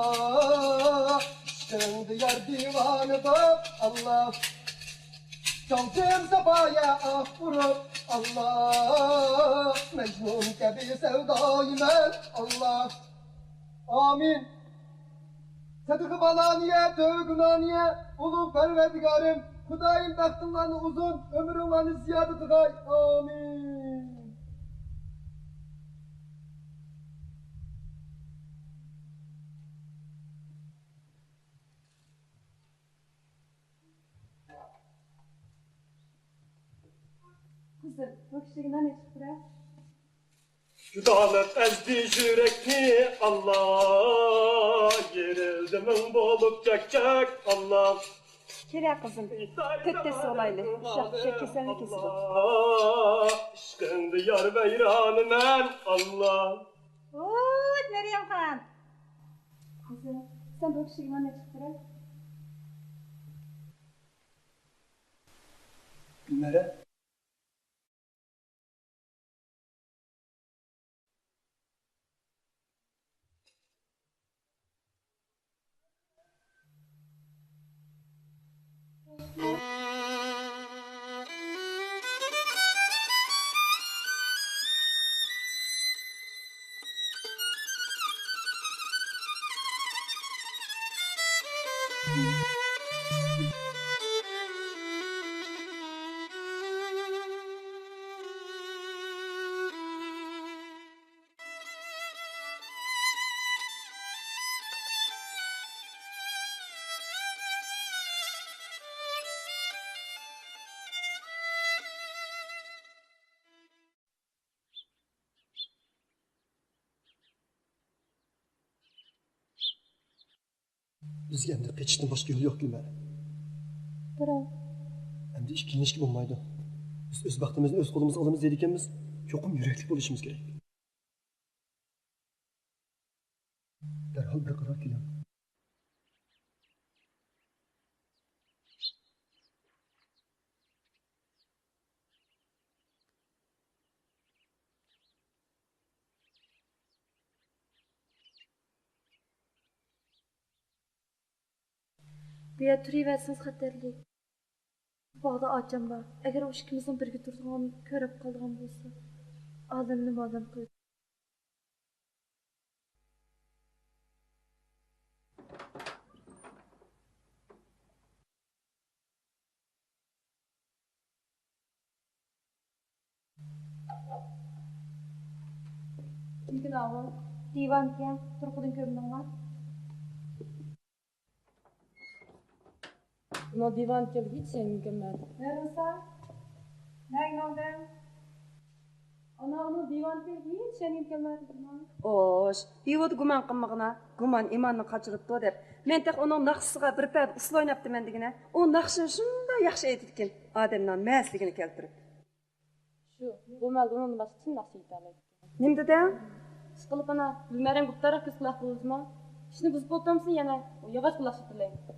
ئىشقىڭدا يار دىۋانە بوپ، ئاللا. چالچىم ساپايا ئاھ ئۇرۇپ، ئاللا، مەجنۇن كەبى سەۋدايىمەن، ئاللا. ئامىن. سەدىقە بالانىيە، تۆۋە گۇنانىيە، ئۇلۇغ پەرۋەردىگارىم، خۇدايىم بەختىڭلارنى ئۇزۇن، ئۆمرۈڭلارنى زىيادە قىلغاي. ئامىن. قىزىم، بۇ كىشىگە نان ئېچىپ بېرە. جۇدالىق ئەزدى يۈرەكنى، ئاللا، يېرىلدى مىڭ بولۇپ چەكچەك، ئاللا. كېلە قىزىم، تۆت تەس بولايلى، ئۇششاق چۈشەك كېسەلنى كېسىدۇ. ئاللا، ئىشقىڭدا يار ۋەيرانىمەن، ئاللا. ۋوي، مەريەمخان! قىزىم، سەن بۇ كىشىگە نان ئېچىپ بېرە. گۈلنارە. بىزگە ئەمدى قېچىشتىن باشقا يول يوق، گۈلمەرى. بىراق، ئەمدى ئىككىلىنىشكە بولمايدۇ. بىز ئۆز بەختىمىزنى ئۆز قولىمىزغا ئالىمىز دەيدىكەنمىز، چوقۇم يۈرەكلىك بولۇشىمىز كېرەك. دەرھال بىر قارار كېلىڭ. بۇ يەردە تۇرۇۋەرسىڭىز خەتەرلىك. باغدا ئاچام بار. ئەگەر ئۇ ئىككىمىزنىڭ بىرگە تۇرىدىغانلىقىنى كۆرۈپ قالىدىغان بولسا، ئالەمنى مالەم قىلىدۇ. كىمكىن ئاۋۇ؟ دىۋانكەن، تۇرقىدىن كۆرمىدىڭما؟ ئۇنىڭ دىۋانكەنلىكىگە ھېچ ئىشەنگۈم كەلمەيدۇ. ھە، رۇخسار؟ نەگە ماڭدىڭ؟ ئانا، ئۇنىڭ دىۋانكەنلىكىگە ھېچ ئىشەنگۈم كەلمەيدۇ، ئانا. ئوش، ھېۋىدا گۇمان قىلمىغىنا، گۇمان ئىماننى قاچۇرۇپتۇ دەپ. مەن تېخى ئۇنىڭ ناخشىسىغا بىر پەدە ئۇسسۇل ئويناپتىمەن دېگىنە. ئۇ ناخشىنى شۇنداق ياخشى ئېيتىدىكەن، ئادەمنىڭ مەستلىكىنى كەلتۈرۈپ. شۇ، بۇ مەلدە ئۇنىڭدىن باشقا كىم ناخشا ئېيتالايدىكەن؟ نېمە دېدىڭ؟ ئىشقىلىپ ئانا، گۈلمەريەم گۇپتاراق كۆز قۇلاق بولىدىما؟ ئىشنى بۇزۇپ ئولتۇرمىسۇن يەنە، ياغاچ قۇلاق شىپىرلايدۇ.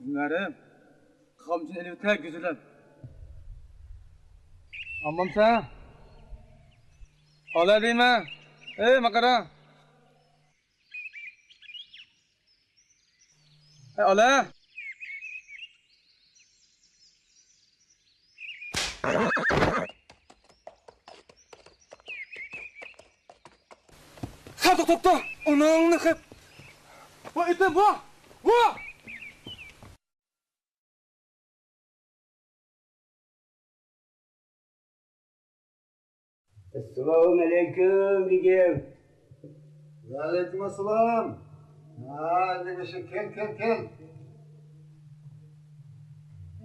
گۈلنارىم، قامچىنى ئېلىۋېتە گۈزىلىم. ئاممامسەن؟ ئالا دەيمەن. ئەي ماقارا. ئەي ئالا. ساقتا توختا، ئاناڭنى خەپ. ۋا ئېتىم، ۋا! ۋا! ئەسسالامۇئەلەيكۇم، بېگىم. ۋەئەلەيكۇم ئەسسالام. ھە، ئەللىبېشىم، كەل، كەل، كەل.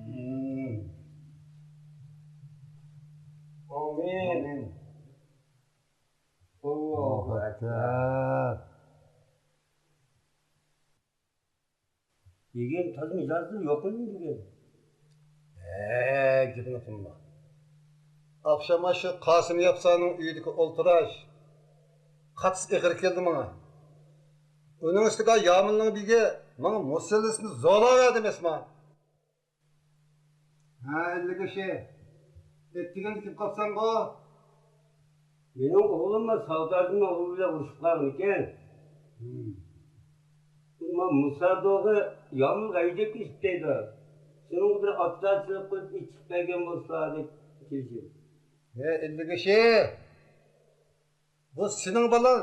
مم. ئامىن. ئاللاھۇ ئەكبەر. بېگىم، تازا مىجەزى يوقمۇ بېگىم؟ ھە، گېپىنى قىلما. ئاخشام شۇ قاسىم ياپسانىڭ ئۆيىدىكى ئولتۇراش قاتتىق ئېغىر كەلدى ماڭا. ئۇنىڭ ئۈستىگە يامۇلنىڭ بېگى ماڭا مۇسەللىسىنى زورلاۋەردى ئەمەسما. ھە، ئەللىك ئىشى. ئەتىگەندە كېلىپ قاپسەنغۇ؟ مېنىڭ ئوغلۇم ساۋداگىرنىڭ ئوغلى بىلەن ئۇرۇشۇپ قالغانىكەن. ھىم. مۇسادوغا يامۇل ھەيدەپ كېتىپتۇ. شۇنىڭغا بىر ئاپتاچىلىق قىلىپ ئېچىپ بەرگەن بولسا دەپ كېلىشىم. ھە، ئەللىك ئىشى. بۇ سېنىڭ بالاڭ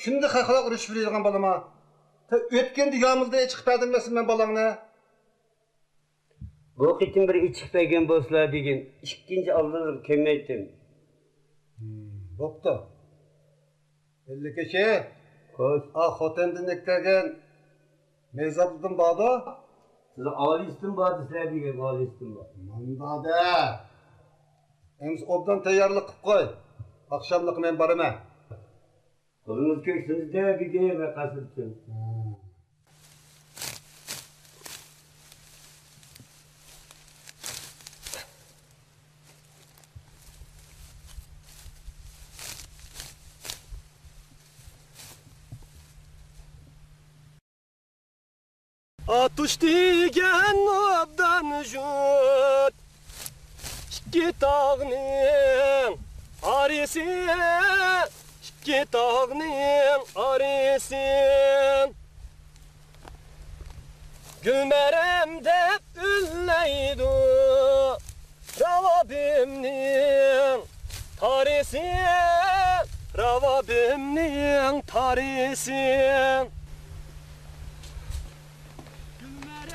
كۈندە خەقلەر ئۇرۇشۇپ يۈرىدىغان بالىما؟ تا ئۆتكەندە يامۇلدا ئېچىقىپ بەردىم مەن بالاڭنى. بۇ قېتىم بىر ئېچىقىپ بەرگەن بولسىلا دېگىن، ئىككىنچى ئالدىلىرىغا كۆنمەيتتىم. ھىم، بوپتۇ. ئەللىك ئىشى. خوش. ئا، خوتەندىن كەلگەن مەيزابلىدىن باردۇ؟ سىز ئالىيسىدىن باردى، سىلەر دېگەن ئالىيسىدىن بار. ماندادە. ئەمسە ئوبدان تەييارلىق قىپ قوي. ئاخشاملىقى مەن بارىمەن. قولىڭىز كۆكسىمىزدە بېگىم ۋە قەسىرتىم. ئاتۇش دېگەن ئوبدان يۇرت، ئىككى تاغنىڭ ئارىسى، ئىككى تاغنىڭ ئارىسى. گۈلمەرەم دەپ ئۈنلەيدۇ راۋابىمنىڭ تارىسى، راۋابىمنىڭ تارىسى.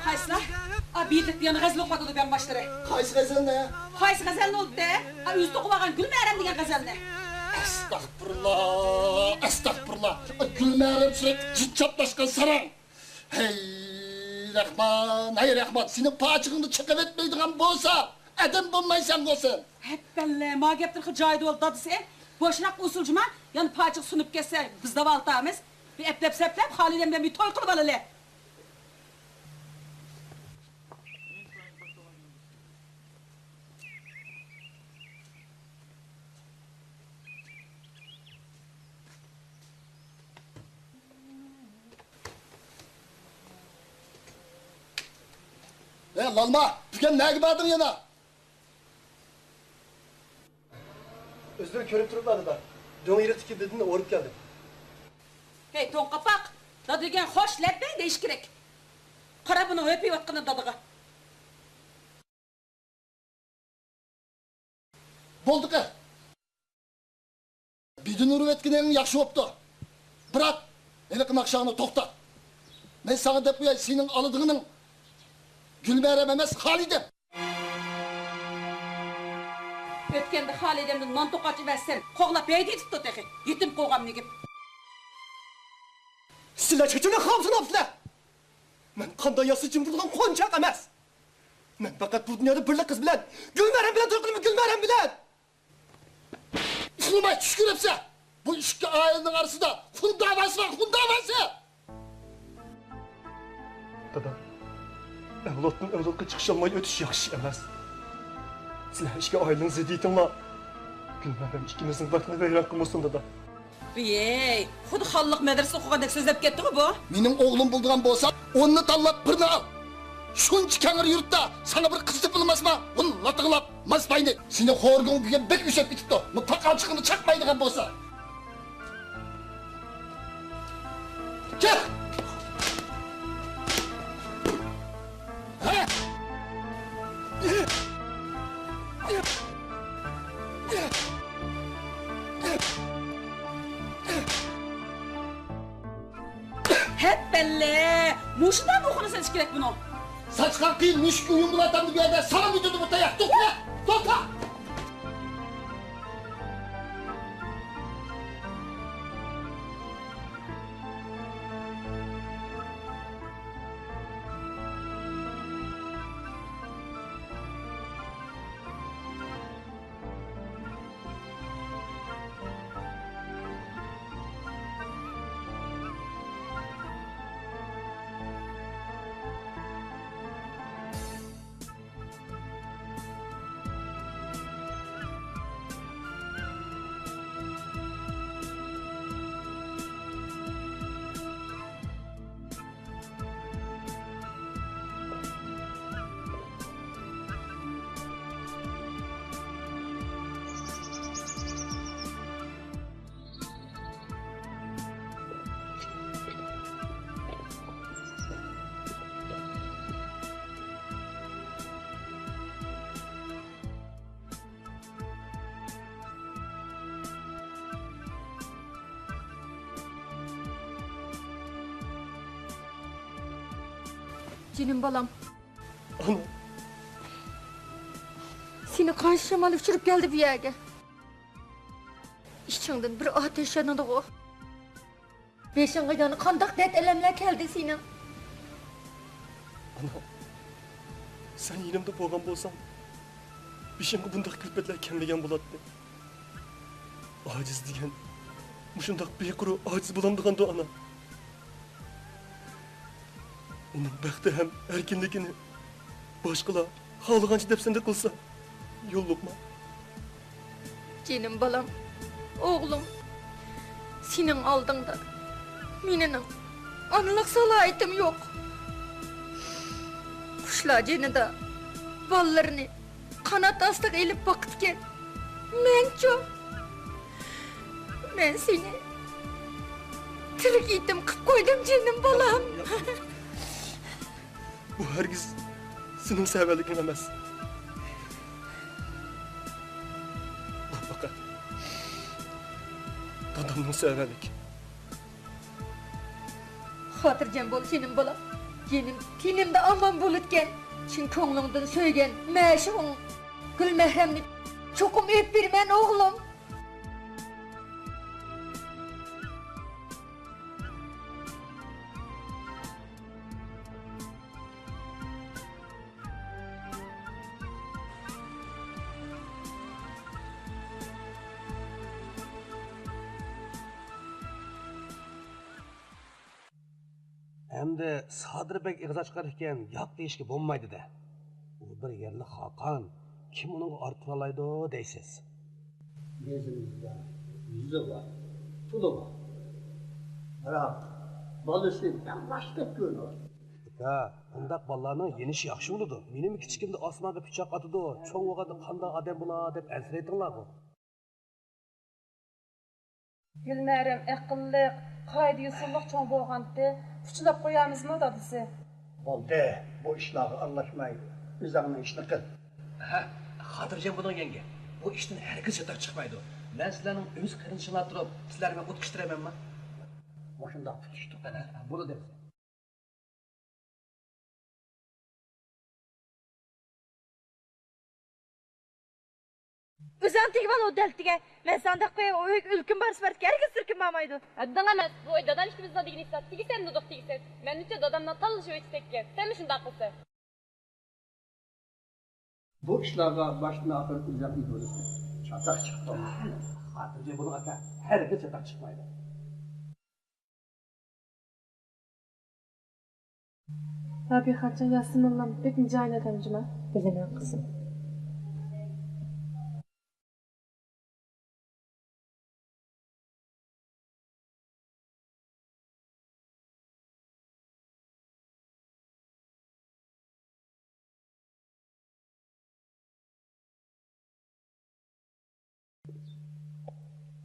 قايسىلار؟ ئا، بېيىتلىقتا يەنە غەزەل ئوقۇۋاتىدۇ بەڭباشلىرى. قايسى غەزەلنى؟ قايسى غەزەلنى ئوقۇدى؟ ئا، ئۆزى توقۇۋالغان گۈلمەرەم دېگەن غەزەلنى. ئەستەغپۇرۇللا، ئەستەغپۇرۇللا. گۈلمەرەم سۈرەتتىكى جىن چاپلاشقان ساراڭ. ھەي رەھمان، ھەي رەھمان، سېنىڭ پاچىقىڭنى چېقىۋەتمەيدىغان بولسا، ئادەم بولمايسەنغۇ سەن. ھەپپەللە، ما گەپلىرى جايىدا بولدى دادىسى. بوشراق ئۇسسۇل جۇما، يەنە پاچىقى سۇنۇپ كەتسە، بىز داۋالىتامىز. بىر ئەپلەپ-سەپلەپ، خالىدەم بىلەن بىر توي قىلىپ ئالىلى. ھە، لالما، بۈگۈن نەگە باردىڭ يەنە؟ ئۆزلىرى كۆرۈپ تۇرۇپلا، دادا. دۆڭ ئېرىقتىكى بېدىنى ئورۇپ كەلدىم. ھەي، توڭ قاپاق! دادا دېگەن خوش، لەببەي دېيىش كېرەك. قارا، بۇنىڭ ھۆپىيىۋاتقىنى دادىغا. بولدى قېنى. بېدىنى ئۇرۇۋەتكىنىڭ ياخشى بوپتۇ. بىراق، ھېلىقى ناخشاڭنى توختات. مەن ساڭا دەپ قوياي، سېنىڭ ئالىدىغىنىڭ گۈلمەرەم ئەمەس، خالىدەم. ئۆتكەندە خالىدەمدىن نان توقاچ ئەۋەتسەم، قوغلاپ ھەيدىۋېتىپتۇ تېخى. يېتىم قوغان نېگىپ. سىلەر چېچىنى خام سۇناپسىلەر. مەن قانداق ياسىسا جىم تۇرىدىغان قونچاق ئەمەس. مەن پەقەت بۇ دۇنيادا بىرلا قىز بىلەن، گۈلمەرەم بىلەن توي قىلىمەن، گۈلمەرەم بىلەن. ئۇخلىماي چۈش كۆرۈپسەن. بۇ ئىككى ئائىلىنىڭ ئارىسىدا خۇن داۋاسى بار، خۇن داۋاسى! دادا، ئەۋلادتىن ئەۋلادقا چىقىشالماي ئۆتۈش ياخشى ئەمەس. سىلەر ئىككى ئائىلىنىڭ زىددىيىتىڭلار گۈلمەرەم ئىككىمىزنىڭ بەختىنى ۋەيران قىلمىسۇن، دادا. ۋىيەي، خۇددى خانلىق مەدرىسىدە ئوقۇغاندەك سۆزلەپ كەتتىغۇ بۇ. مېنىڭ ئوغلۇم بولىدىغان بولسا، ئوننى تاللاپ بىرنى ئال. شۇنچە كەڭرى يۇرتتا ساڭا بىر قىز تېپىلماسما؟ ۋۇ لاتىڭلاپ، ماس باينى. سېنى خورىكىڭ بۈگۈن بەك ئۆسەپ كېتىپتۇ. مۇ پاقالچىقىڭنى چاقمايدىغان بولسا. كەل! ھە؟ ھەپپەللە! مۇشۇنداق ئوخۇنى سېلىش كېرەك بۇنىڭ. ساچقان قىيىن مۈشۈك ئويۇن بولاتامدۇ بۇ يەردە؟ ساڭا مېتىدۇ بۇ تاياق. توختا! توختا! جېنىم بالام. ئانا. سېنى قانچە شامال ئۇچۇرۇپ كەلدى بۇ يەرگە. ئىچىڭدىن بىر ئاتەش يانىدىغۇ. بېشىڭغا يەنە قانداق دەرد-ئەلەملەر كەلدى سېنىڭ؟ ئانا، سەن يېنىمدا بولغان بولساڭ، بېشىمغا بۇنداق كۈلپەتلەر كەلمىگەن بولاتتى. ئاجىز دېگەن مۇشۇنداق بىقۇرۇ ئاجىز بولامدىغاندۇ، ئانا؟ ئۇنىڭ بەختى ھەم ئەركىنلىكىنى باشقىلار خالىغانچە دەپسەندە قىلسا، يوللۇقما؟ جېنىم بالام، ئوغلۇم، سېنىڭ ئالدىڭدا مېنىڭ ئانىلىق سالاھىيىتىم يوق. قۇشلار جېنىدا بالىلىرىنى قانات ئاستىغا ئېلىپ باقىدىكەن. مەنچۇ؟ مەن سېنى تىرىك يېتىم قىلىپ قويدۇم، جېنىم بالام. بۇ ھەرگىز سېنىڭ سەۋەنلىكىڭ ئەمەس. بۇ پەقەت دادامنىڭ سەۋەنلىكى. خاتىرجەم بول، جېنىم بالام. جېنىم تېنىمدە ئامان بولىدىكەن. چىن كۆڭلۈڭدىن سۆيگەن مەشۇقۇڭ گۈلمەھرەمنى چوقۇم ئېلىپ بېرىمەن، ئوغلۇم. ئەمدى سادىر بەگ ئېغىز ئاچقان ئىكەن، ياق دېيىشكە بولمايدۇ-دە. ئۇ بىر يەرلىك خاقان، كىم ئۇنىڭغا ئارا تۇرالايدۇ دەيسىز؟ يېزىمىزدا يۈزى بار، پۇلى بار. بىراق بالىسى بەڭباشتەك كۆرۈنىدۇ. ئاكا، بۇنداق بالىلارنىڭ يېنىشى ياخشى بولىدۇ. مېنىمۇ كىچىكىمدە ئاسمانغا پىچاق ئاتىدۇ، چوڭ بولغاندا قانداق ئادەم بولا دەپ ئەنسىرەيتتىڭلارغۇ. گۈلمەرەم ئەقىللىق، قائىدە-يوسۇنلۇق چوڭ بولغانتى، پۇچىلاپ قويارمىزمۇ دادىسى؟ بولدى، بۇ ئىشلارغا ئارىلاشماي، ئۆزۈڭنىڭ ئىشىنى قىل. ھە، خاتىرجەم بولۇڭ، يەڭگە. بۇ ئىشتىن ھەرگىز چاتاق چىقمايدۇ. مەن سىلەرنىڭ ئۆز قېرىندىشىڭلار تۇرۇپ، سىلەر بىلەن ئوت پىشتۇرىمەنما؟ مۇشۇنداق پۈتۈشتۇق قېنى. بولدى. ئۆزۈڭ تېگىۋال ئۇ دەلتىگە. مەن ساڭا دەپ قوياي، ئۇ ئۆيگە ئۆلكىم بارسا بارىدىكەن، ھەرگىز سىركىم بارمايدۇ. ھەددىڭ ئەمەس، بۇ ئۆي دادام ئىككىمىزنىڭ دېگىنى ھېساب. تېگىسەن، نۇدۇق تېگىسەن. مەنچە دادامنىڭ تاللىشى ئۆيچە تەگكەن. سەنمۇ شۇنداق قىلسەن. بۇ ئىشلارغا باشتىن ئاخىر ئۆزۈڭ ئىگە بولىسەن. چاتاق چىقىپ قالمىسۇن. خاتىرجەم بولۇڭ ئاكا، ھەرگىز چاتاق چىقمايدۇ. رابىيەخانجان، ياسىن موللام بەكمۇ جاھىل ئادەم جۇما. بىلىمەن قىزىم.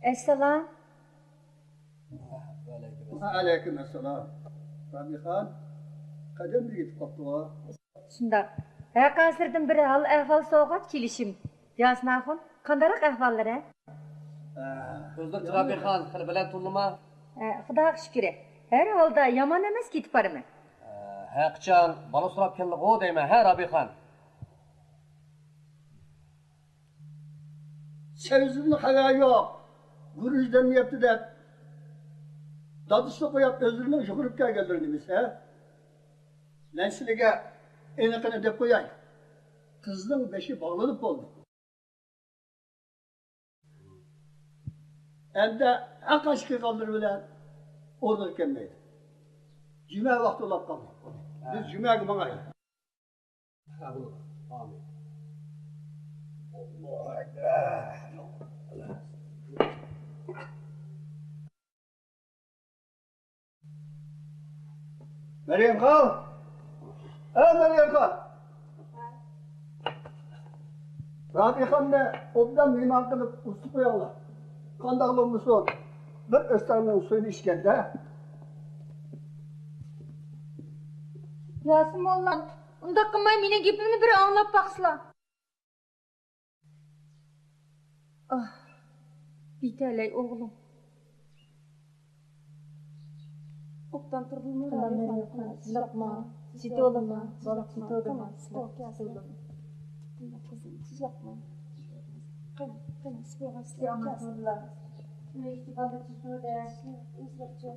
ئەسسالام. ۋەئەلەيكۇم ئەسسالام. رابىيەخان، قەدەمدە يېتىپ قاپتىغۇ. شۇنداق. ھەققاسىردىن بىر ھال-ئەھۋال سورىغاچ كېلىشىم. ياسىن ئاخۇن، قانداقراق ئەھۋاللىرى؟ ئە، ئۆزلۈك رابىيەخان، خېلى بەلەن تۇرلىما؟ ئە، خۇداغا شۈكرى. ھەر ھالدا يامان ئەمەس، كېتىپ بارىمەن. ئە، ھەقىچان بالا سوراپ كەلدىغۇ دەيمەن، ھە، رابىيەخان؟ سەۋزىدىن خەۋەر يوق. گۈرۈچ دەم يەپتۇ دەپ، دادىسىنى قويۇپ ئۆزلىرىنىڭ يۇغۇرۇپ كەلگەنلىرىنى بىلسە، مەن سىلىگە ئېنىقىنى دەپ قوياي. قىزنىڭ بېشى باغلىنىپ بولدى. ئەمدى ھەر قانچە قىلغانلىرى بىلەن ئورنىغا كەلمەيدۇ. جۈمە ۋاقتى بولۇپ قالدى. بىز جۈمەگە ماڭايلى. ھە، بولىدۇ. ئامىن. ئاللاھۇ ئەكبەر. مەريەمخان! ئەي مەريەمخان! رابىيەخاننى ئوبدان مېھمان قىلىپ ئۇزىتىپ قويۇڭلار. قانداق بولمىسۇن، بىر ئۆستەڭنىڭ سۈيىنى ئىچكەندە. ياسىن موللام، ئۇنداق قىلماي مېنىڭ گېپىمنى بىر ئاڭلاپ باقسىلا. ئاھ، بىتەلەي ئوغلۇم. ئوبدان تۇردۇڭمۇ؟ چىدىۋالىمەن، بالام، چىدىۋالىمەن. قېنى، قېنى، سىز ياقماڭ. قېنى، قېنى، سىز بولغان سىلەر كەلسۇن. ئۆيدىكى بالا چىدىۋالدى. ئۆزلەرچە.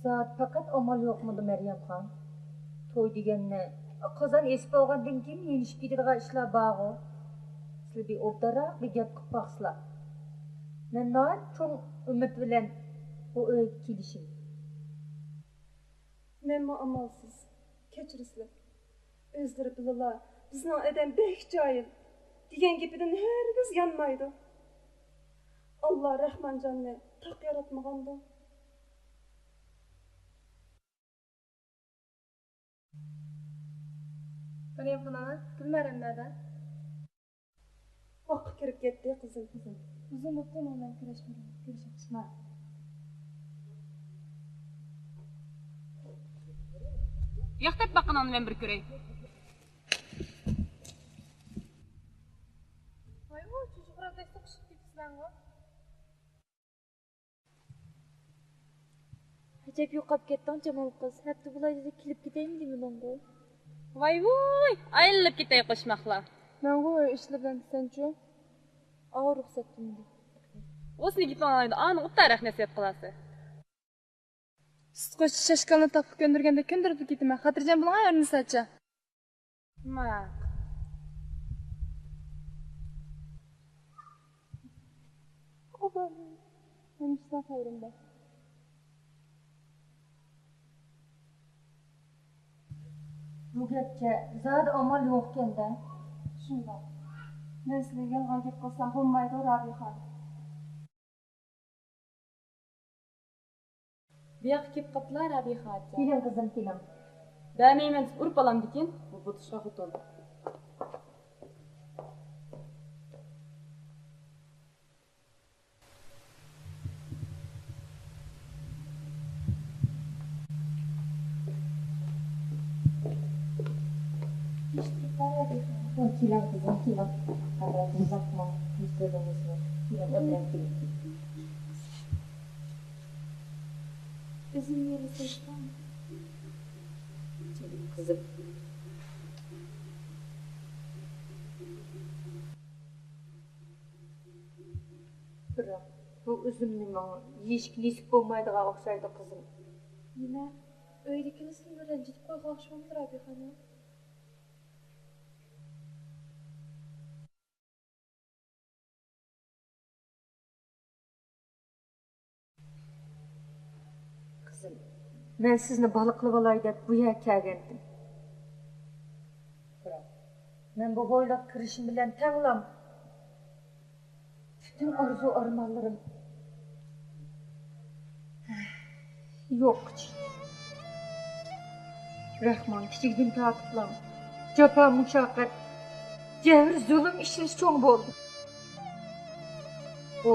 زادى پەقەت ئامال يوقمىدى، مەريەمخان؟ توي دېگەننى قازان ئېسىپ بولغاندىن كېيىن يېنىشىپ كېتىدىغان ئىشلار بارغۇ. سىلەر بىر ئوبدانراق بىر گەپ قىلىپ باقسىلا. مەن ناھايىتى چوڭ ئۈمىد بىلەن بۇ ئۆيگە كېلىشىم. مەنمۇ ئامالسىز. كەچۈرىسىلەر. ئۆزلىرى بىلىلا، بىزنىڭ ئادەم بەك جاھىل دېگەن گېپىدىن ھەرگىز يانمايدۇ. ئاللا رەھمانجاننى تاق ياراتمىغاندۇ؟ مەريەمخان ئانا، گۈلمەرەم نەدە؟ باغقا كىرىپ كەتتى، قىزىم. قىزىم، ئۇزۇن بوپتۇ، مەن كۆرۈشمىگىلى. كۆرۈشەيلى. ياق دەپ باققىنىڭنى مەن بىر كۆرەي. ۋاي، ئۇ چۈجە خورازدەك سوقۇشۇپ كېتىپسىلەرغۇ. ئەجەب يوقاپ كەتتىڭ، جامال قىز. ھەپتە بولاي دېدى، كېلىپ كېتەيمۇ دېمىدىڭغۇ؟ ۋاي ۋۇي، ئايلىنىپ كېتەي قوشماقلا. مەنغۇ ئۆي ئىشلىرى بىلەن، سەنچۇ؟ ئاۋۇ رۇخسەت دېمىدى. ئۇ سېنى گېپىڭ ئاڭلايدۇ، ئانىڭ ئۇتارەك نەسىھەت قىلاسى. سۈت قوشۇپ شاشكالنى تاپقا كۆندۈرگەندەك كۆندۈرۈپلا كېتىمەن. خاتىرجەم بولۇڭ، ھە، ئۆرنىسەچە. ماق. نېمە ئىشتا خەۋىرىم بار؟ بۇ گەپكە زادى ئامال يوقكەن-دە. شۇنداق. مەن سىلەرگە يالغان گەپ قىلسام بولمايدۇ، رابىيە خانىم. بۇياققا كېلىپ قاپتىلا، رابىيە خاجا. كېلىڭ، قىزىم، كېلىڭ. بەرمەيمەن دەپ ئۇرۇپ ئالامدىكىن، بۇ بۇتۇشقا خوتۇن. كېلىڭ، قىزىم، كېلىڭ. قەدىر قىلماقما، يۈزلىرىڭىزنى. كېلىڭ، ئۆتۈپ كېلىڭ. ئۆزۈم يېرى سېلىشقان. قىزىم. بىراق، بۇ ئۈزۈمنى ماڭا يېيىشكە نېسىپ بولمايدىغان ئوخشايدۇ، قىزىم. نېمە؟ ئۆيدىكىلەر سىلىنى رەنجىتىپ قويغان ئوخشىمامدۇ، رابىيە خانىم؟ قىزىم، مەن سىزنى بالا قىلىۋالاي دەپ بۇ يەرگە كەلگەنتىم. بىراق، مەن بۇ ھويلىغا كىرىشىم بىلەن تەڭلا پۈتۈن ئارزۇ-ئارمانلىرىم يوققا چىقتى. رەھمان كىچىكىدىن تارتىپلا جاپا-مۇشەققەت، جەبىر-زۇلۇم ئىچىدە چوڭ بولدى. ئۇ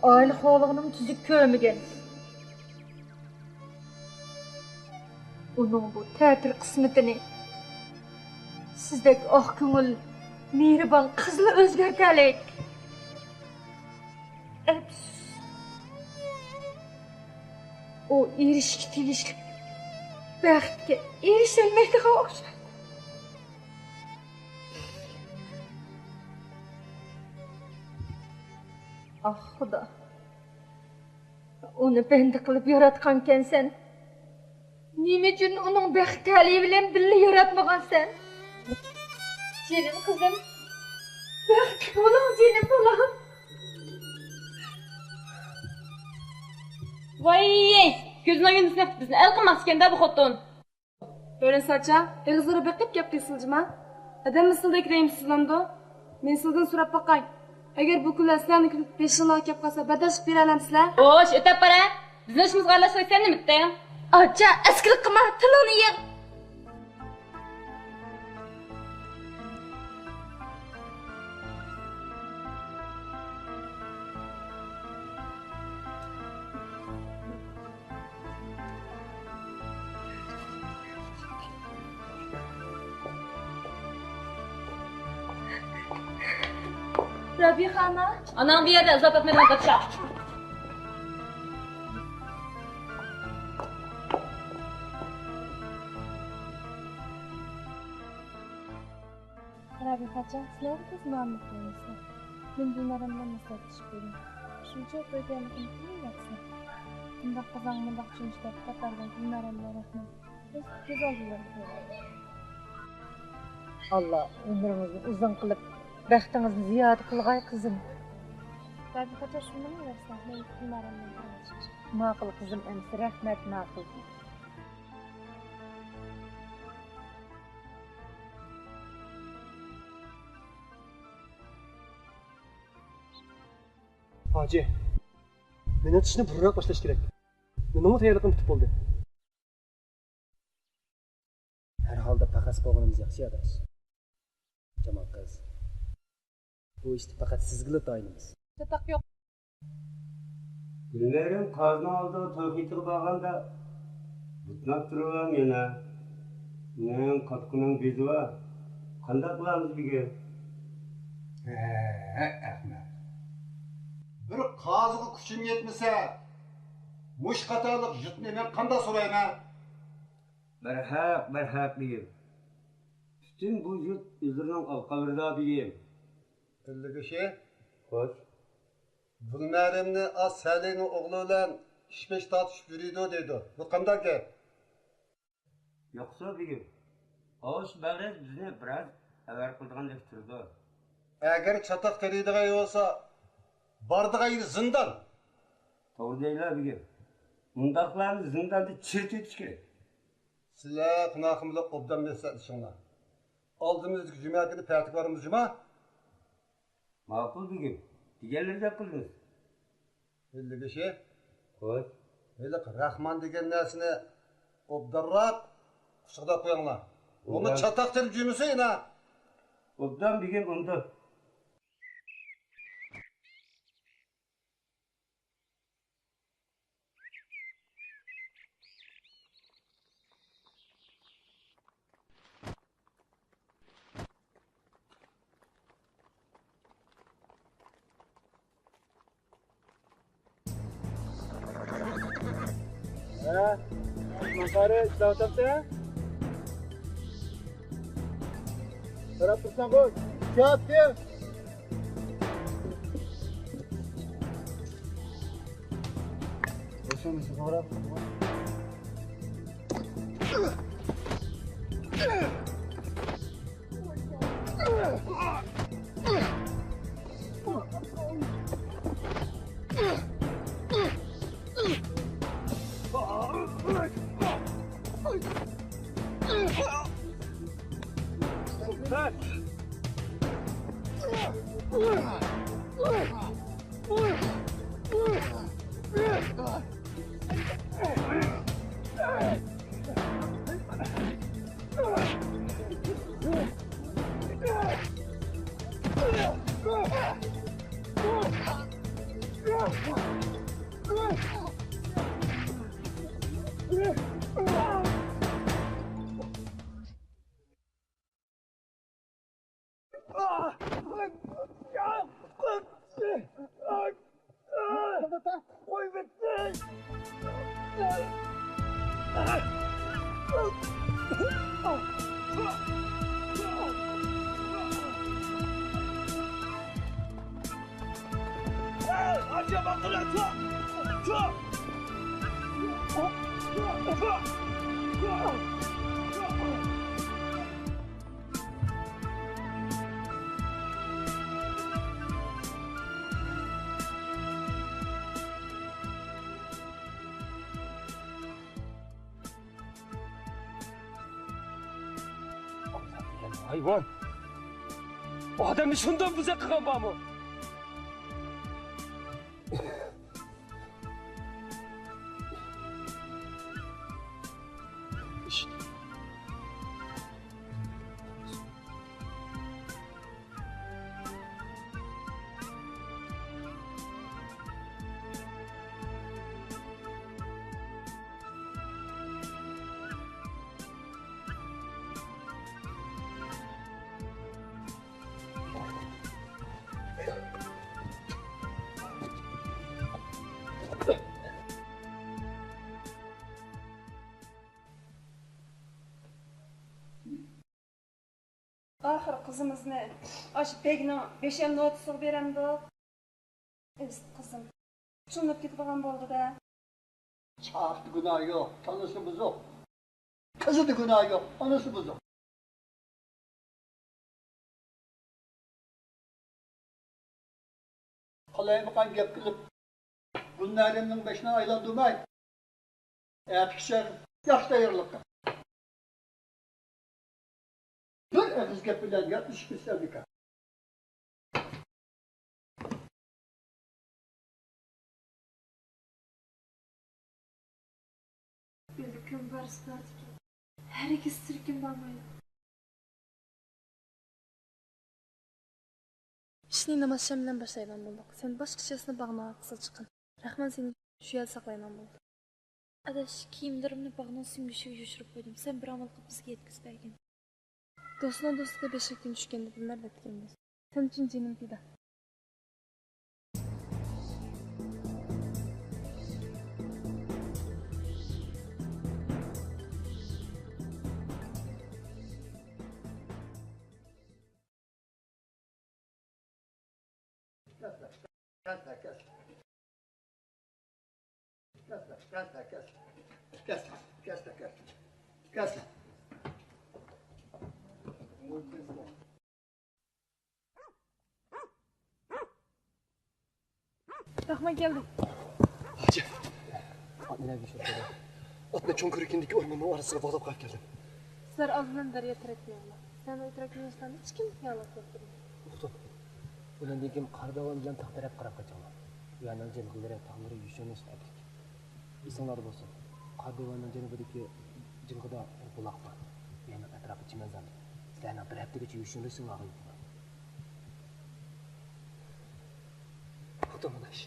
ئائىلە خورلۇقىنىمۇ تۈزۈك كۆرمىگەن. ئۇنىڭ بۇ تەتۈر قىسمىتىنى سىزدەك ئاق كۆڭۈل، مېھرىبان قىزلا ئۆزگەرتەلەيدىكەن. ئەپسۇس، ئۇ ئېرىشىشكە تېگىشلىك بەختكە ئېرىشەلمەيدىغان ئوخشايدۇ. ئاھ، خۇدا. ئۇنى بەندە قىلىپ ياراتقانكەنسەن. نېمە ئۈچۈن ئۇنىڭ بەخت تەلىيى بىلەن بىللە ياراتمىغانسەن؟ جېنىم قىزىم، بەختلىك بولۇڭ، جېنىم بالام. ۋاي، كۆزىنىڭ يۇندىسىنى بىزنى ئەل قىلماقچىكەن-دە بۇ خوتۇن. بۆرۈنساچا، ئېغىزلىرى بېقىپ گەپ قىلسىلا جىما. ئادەم مىسلىدەك رەھىمسىزلىنىدۇ. مەن سىلىدىن سوراپ باقاي. ئەگەر بۇ كۈنلەر سىلەرنىڭكى بېشىڭلارغا كەپ قالسا، بەرداشلىق بېرەلەمسىلەر؟ خوش، ئۆتەپ بارە. بىزنىڭ ئىشىمىزغا ئارىلاشماي سەن نېمە ئىتتىڭ؟ ئاچا، ئەسكىلىك قىلما، تىلىڭنى يىغ. رابىيە خانىم. ئاناڭ بۇ يەردە ئىزداپ تاپمىدىم، قاچا. رابىيە خاچان، سىلەرگە تېز مەلۇم قىلىمىز. مەن دىلنارەم بىلەن مەسلىھەتلىشىپ كۆردۈم. شۇنچە توي تەييارلىقىنى قىلمايۋاتىسىلەر. مۇنداق قىزاڭ، مۇنداق چۈمۈش دەپ قاتارغا دىلنارەم بىلەن رەھمەت. بىز كۆز ئالدىلىرىدا قويايلى. ئاللا ئۆمرىڭىزنى ئۇزۇن قىلىپ، بەختىڭىزنى زىيادە قىلغاي، قىزىم. رابىيە خاچان، شۇنداقمۇ دەرسلەر؟ مەن دىلنارەم بىلەن پاراڭلىشىپ. ماقۇل، قىزىم، ئەمىسە رەھمەت، ماقۇل. ھاجى، مېنىڭ چىشنى بۇرۇنراق باشلاش كېرەك. مېنىڭمۇ تەييارلىقىم پۈتۈپ بولدى. ھەر ھالدا پەخەس بولغىنىمىز ياخشى، ئاداش. جامال قىز، بۇ ئىشتا پەقەت سىزگىلا تايىنىمىز. چاتاق يوق. گۈلنەرىم قازىنىڭ ئالدىغا توي خېتىگە بارغاندا، بۇتناپ تۇرۇۋەم يەنە. ئىنىم، قاپىقىنىڭ بېزى بار. قانداق قىلارمىز بۈگۈن؟ ھە، ئەخمەق. بىر قازىغا كۈچۈم يەتمىسە، مۇشۇ قاتارلىق يۇرتنى مەن قانداق سورايمەن؟ بەرھەق، بەرھەق بېگىم. پۈتۈن بۇ يۇرت ئۆزلىرىنىڭ ئالقا بېرىدۇ بېگىم. ئىللىگۈشى. خوش. گۈلنەرىمنى ئا سەلىنىڭ ئوغلى بىلەن ئىش-پىش تارتىشىپ يۈرىدۇ دەيدۇ. بۇ قانداق گەپ؟ ياقسا بېگىم، ئاۋۇ بەغرەز بىزنى بىراز ئەۋەر قىلىدىغاندەك تۇرىدۇ. ئەگەر چاتاق تېرىيدىغان بولسا، بارىدىغان يېرى زىندان. توغرا دەيلا بېگىم. مۇنداقلارنى زىنداندا چىرىتىۋېتىش كېرەك. سىلەر قۇناخۇن بىلەن ئوبدان مەسلىھەتلىشىڭلار. ئالدىمىزدىكى جۈمە كۈنى پەتىگە بارىمىز جۇما. ماقۇل بېگىم، دېگەنلىرىدەك قىلىمىز. ئىللىگۈشى. خوش. ھېلىقى راخمان دېگەن نەرسىنى ئوبدانراق قۇچىقىدا قويۇڭلار. ئۇمۇ ئوبدان. چاتاق تېرىپ جۈمىسى ئىنا. ئوبدان بېگىم ئۇندۇ. ھە؟ ماقارى ئىشلەۋاتامسەن؟ قاراپ تۇرساڭغۇ؟ چاپ كىر! ھايۋان! ئادەمنى شۇنداق بۇزۇق قىلغان بارمۇ؟ ئاخىر قىزىمىزنى ئاشۇ بەگنىڭ بەشەم نوتىسىغا بېرەمدۇق؟ ئىززىت قىزىم، چۇلىنىپ كېتىدىغان بولدى-دە. چاقىدا گۇناھ يوق، تانىسى بۇزۇق. قىزىدا گۇناھ يوق، ئانىسى بۇزۇق. قالايمىقان گەپ قىلىپ، گۈلنەرىمنىڭ بېشىنى ئايلاندۇرماي، ئەتىكىچە ياخشى تەييارلىق قىل. بىر ئېغىز گەپ بىلەن ياتلىشىپ كەتسەمدىكەن. بىلكىم بارسا بارىدىكەن. ھەرگىز سىركىم بارمايدۇ. ئىشنى نامازشام بىلەن باشلايدىغان بولدۇق. سەن باشقا ئىش ياسىنى باغنىڭ ئارقىسىغا چىققىن. رەھمان سېنى شۇ يەردە ساقلايدىغان بولدى. ئاداش، كىيىملىرىمنى باغنىڭ سۆڭگىچىگە يوشۇرۇپ قويدۇم. سەن بىر ئامال قىلىپ بىزگە يەتكۈزۈپ بەرگىن. دوستنىڭ دوستىدا بەشلىك كۈن چۈشكەندە بىلىنەر دەپتىكەنمىز. سەن ئۈچۈن جېنىم پىدا. كەسلە، كەسلە، كەسلە. كەسلە، كەسلە، كەسلە. كەسلە، كەسلە، كەسلە. كەسلە. رەھمان كەلدى. ھاجى، ئاتنى نەگە چۈشۈرۈپ قويدۇڭ؟ ئاتنى چوڭ كۆركىنىدىكى ئورماننىڭ ئارىسىغا باغلاپ قويۇپ كەلدىم. سىلەر ئالدى بىلەن دەريا تەرەپكە مېڭىڭلار. سەن ئۇ تەرەپكە مېڭىشلارنى ھېچكىمگە خىيانەت قىلىپ تۇرماڭ. ئۇقتۇم. ئۇنىڭدىن كېيىن قاراداۋان بىلەن تاغ تەرەپكە قاراپ قېچىڭلار. ئۇ يەرنىڭ جىلغىلىرى، تاغلىرى يوشۇرۇنۇش ئەپلىك. ئېسىڭلاردا بولسۇن، قاراداۋاننىڭ جەنۇبىدىكى جىلغىدا بىر بۇلاق بار. ئۇ يەرنىڭ ئەتراپى چىمەنزارلىق. سىلەرنىڭ بىر ھەپتىگىچە يوشۇرۇنۇشۇڭلارغا ھۆكۈم. ئۇقتۇم، ئاداش.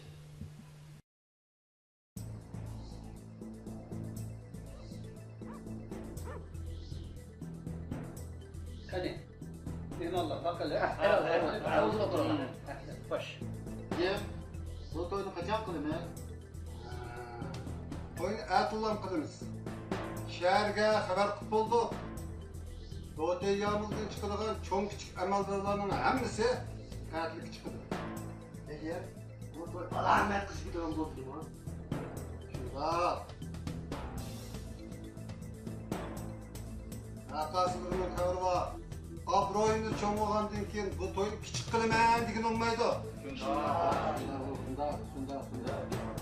قېنى، مېھمانلار، باققىلى. ئاۋۇزغا تۇرۇڭ. خوش. يەم، بۇ توينى قاچان قىلىمىز؟ توينى ئەتىلام قىلىمىز. شەھەرگە خەۋەر قىلىپ بولدۇق. دوتەي يامۇلدىن چىقىدىغان چوڭ كىچىك ئەمەلدارلارنىڭ ھەممىسى ئەتىلىككە چىقىدۇ. ئەگەر بۇ توي ئالامەت قىلىشىپ كېتىدىغان بولسىمۇ؟ شۇنداق. ھەققاسىلىقنىڭ خەۋىرى بار. ئابرويىمىز چوڭ بولغاندىن كېيىن بۇ توينى كىچىك قىلىمەن دېگىلى بولمايدۇ. شۇنداق، شۇنداق، شۇنداق، شۇنداق.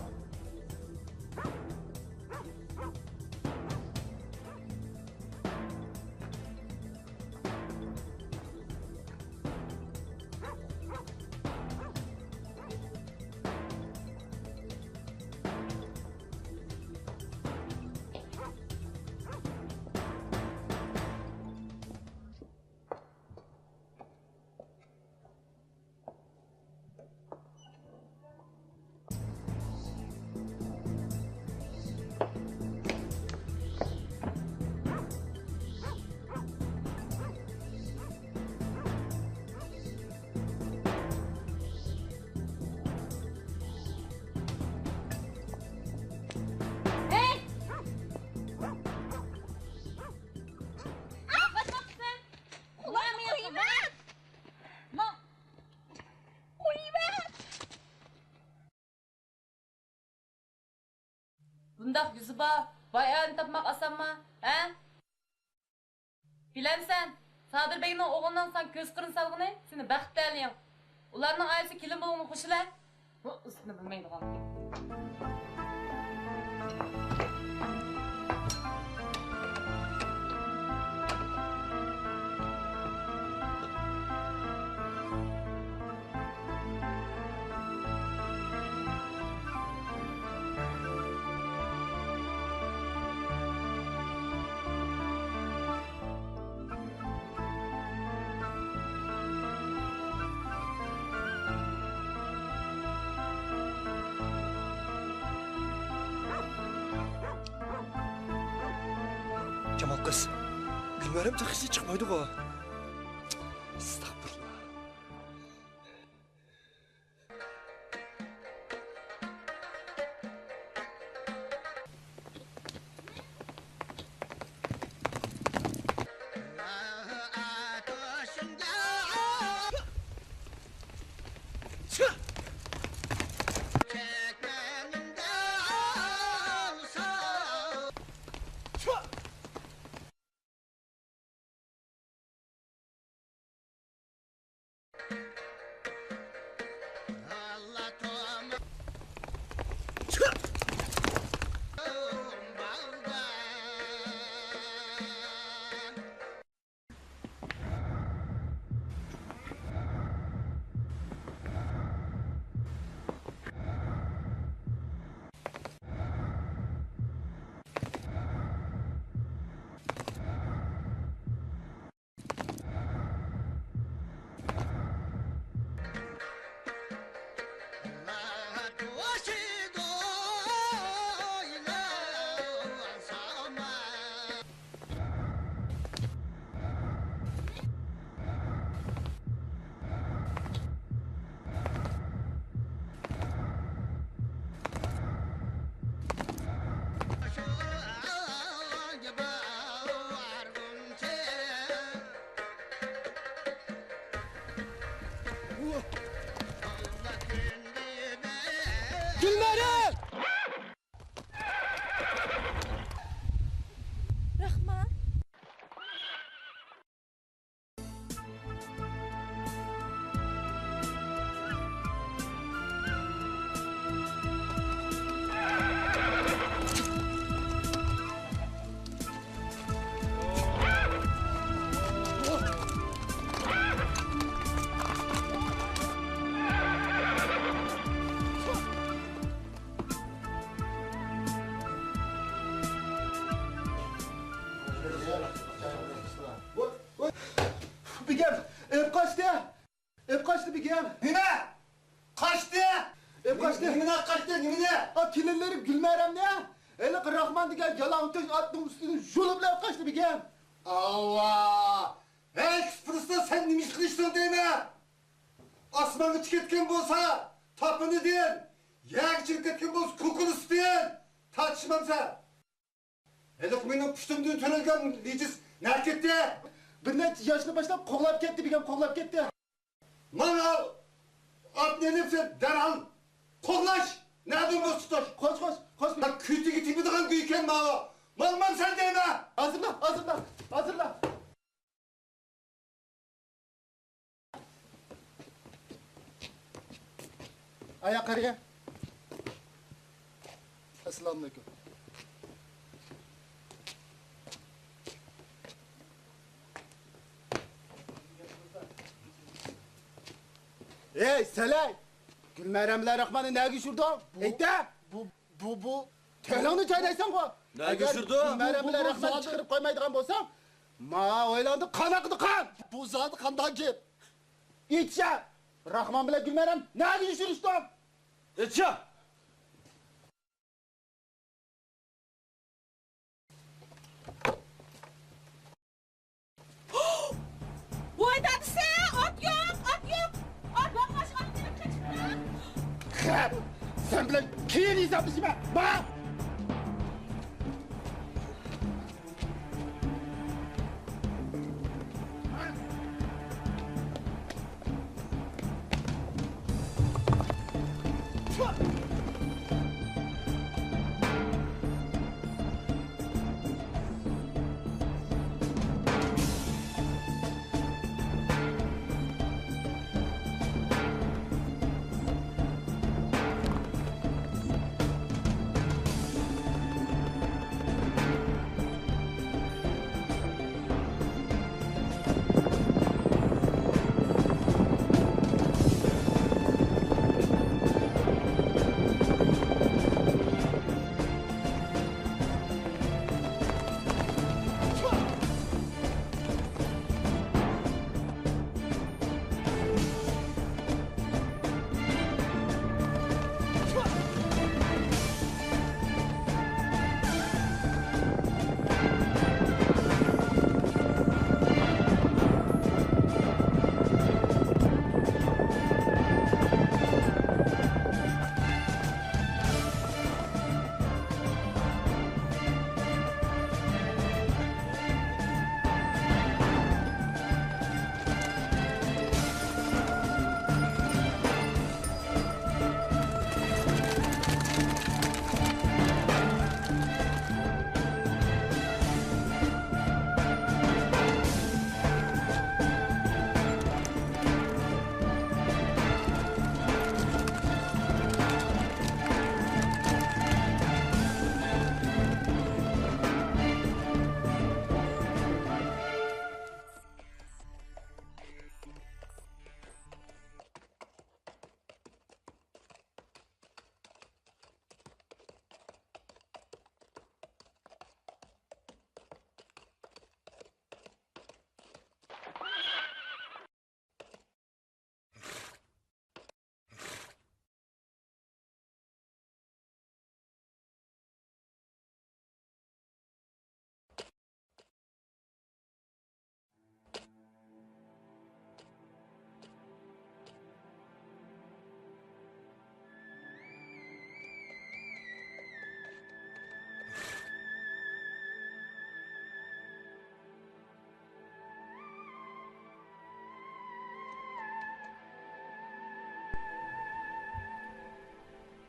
بۇنداق يۈزى بار باي ئەرنى تاپماق ئاسانمۇ، ھە؟ بىلەمسەن، سادىر بەگنىڭ ئوغلىنىڭ ساڭا كۆز قىرىنى سالغىنى سېنى بەخت تەلىيىڭ. ئۇلارنىڭ ئائىلىسى كېلىن بولغىنىغا خۇشال-ە. بۇ ئىزىتنى بىلمەيدىغان. جامال قىز، گۈلمەرەم تېخىچە چىقمايدىغۇ؟ ئەستەغپۇرۇللا. گۈلمەرەم! راخمان. بىگەم، ئېلىپ قاچتى! ئېلىپ قاچتى بىگەم! نېمە؟ قاچتى؟ ئېلىپ قاچتى! نېمىنى ئېلىپ قاچتى؟ نېمىنى؟ ئا، كېلىنلىرىم گۈلمەرەمنى ھېلىقى راخمان دېگەن يالاڭتۆش ئاتنىڭ ئۈستىدىن يۇلۇپ ئېلىپ قاچتى بىگەم! ئاۋا! ھەي، قىسپىرىستا، سەن نېمە ئىش قىلىشتىڭ دەيمەن؟ ئاسمانغا چىقىپ كەتكەن بولسا، تاپىنىدىن، يەرگە چىقىپ كەتكەن بولسا، كوكۇلىسىدىن تارتىشمامسەن؟ ھېلىقى مېنىڭ پۇشتۇمدىن تۆرەلگەن نىجىس نەگە كەتتى؟ بىر نەچچە ياشنى باشلاپ قوغلاپ كەتتى، بىگەم، قوغلاپ كەتتى. ماڭا ئاتنى ئېلىپ سەن دەرھال قوغلاش! نەدىن بولسا تۇتۇش! خوش، خوش، خوش. كۆتىگە تېگىدىغان گۇيكەن ماۋۇ! ماڭمامسەن دەيمەن! ھازىرلا، ھازىرلا، ھازىرلا! ئايا قارىگە. ئەسسالامۇئەلەيكۇم. ھەي، سەلەي! گۈلمەرەم بىلەن راخماننى نەگە يوشۇردۇڭ؟ بۇ، ئېيتە! بۇ، بۇ، بۇ. تىلىڭنى چاينايسەنغۇ! نەگە يوشۇردۇڭ؟ گۈلمەرەم بۇ، بۇ، بىلەن بۇ راخماننى زادى چىقىرىپ قويمايدىغان بولساڭ، ما ھويلاڭدا قان ئاقىدۇ، قان! بۇ زادى قانداق گەپ؟ ئېيتچە! راخمان بىلەن گۈلمەرەم نەگە يوشۇرۇشتۇڭ؟ ئېيتچە! ۋاي دادىسى، ئات يوق، ئات يوق! ئات باقماش، ئات مېنىڭ قېچىپتۇ! خەپ! سەن بىلەن كېيىن ھېسابلىشىمەن! ماڭ!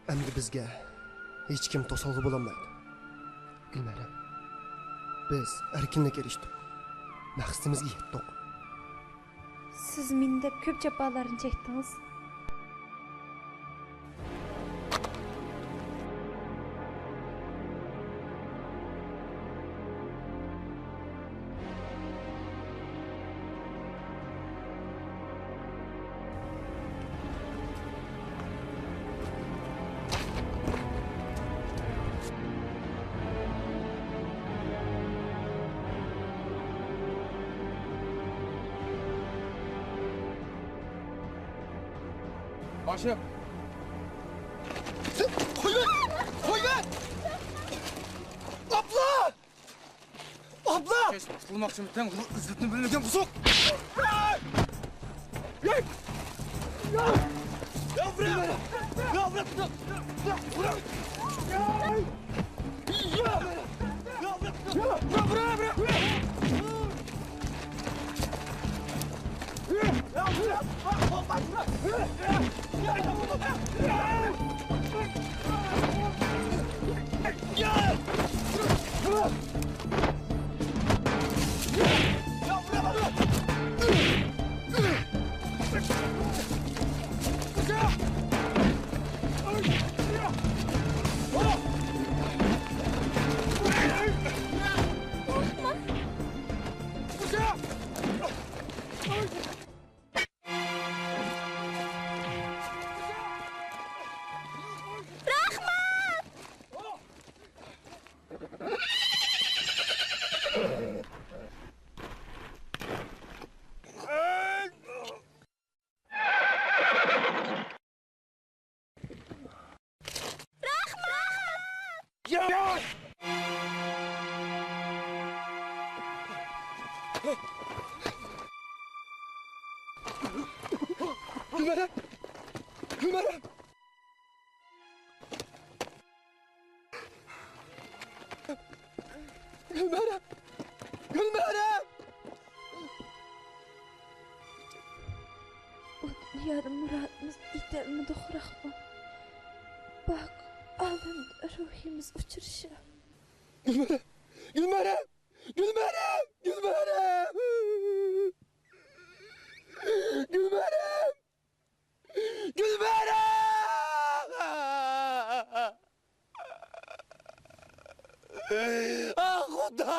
ئەمدى بىزگە ھېچكىم توسالغۇ بولالمايدۇ. گۈلمەرەم، بىز ئەركىنلىككە ئېرىشتۇق. مەقسىتىمىزگە يەتتۇق. سىز مېنى دەپ كۆپ جاپالارنى چەكتىڭىز. باشلىق! قويۇۋەت! قويۇۋەت! ئابلا! ئابلا! قۇتۇلماقچىمۇ تەڭ، ئىززىتىنى بىلمىگەن بۇزۇق! گۈلمەرەم! گۈلمەرەم! گۈلمەرەم! گۈلمەرەم! بۇ دۇنيادا مۇرادىمىزغا يېتەلمىدۇق، راخمان. باق، ئالەمدە روھىمىز ئۇچرىشار. گۈلمەرەم! گۈلمەرەم! گۈلمەرەم! گۈلمەرەم! گۈلمەرەم! گۈلمەرەم! ئاھ، خۇدا!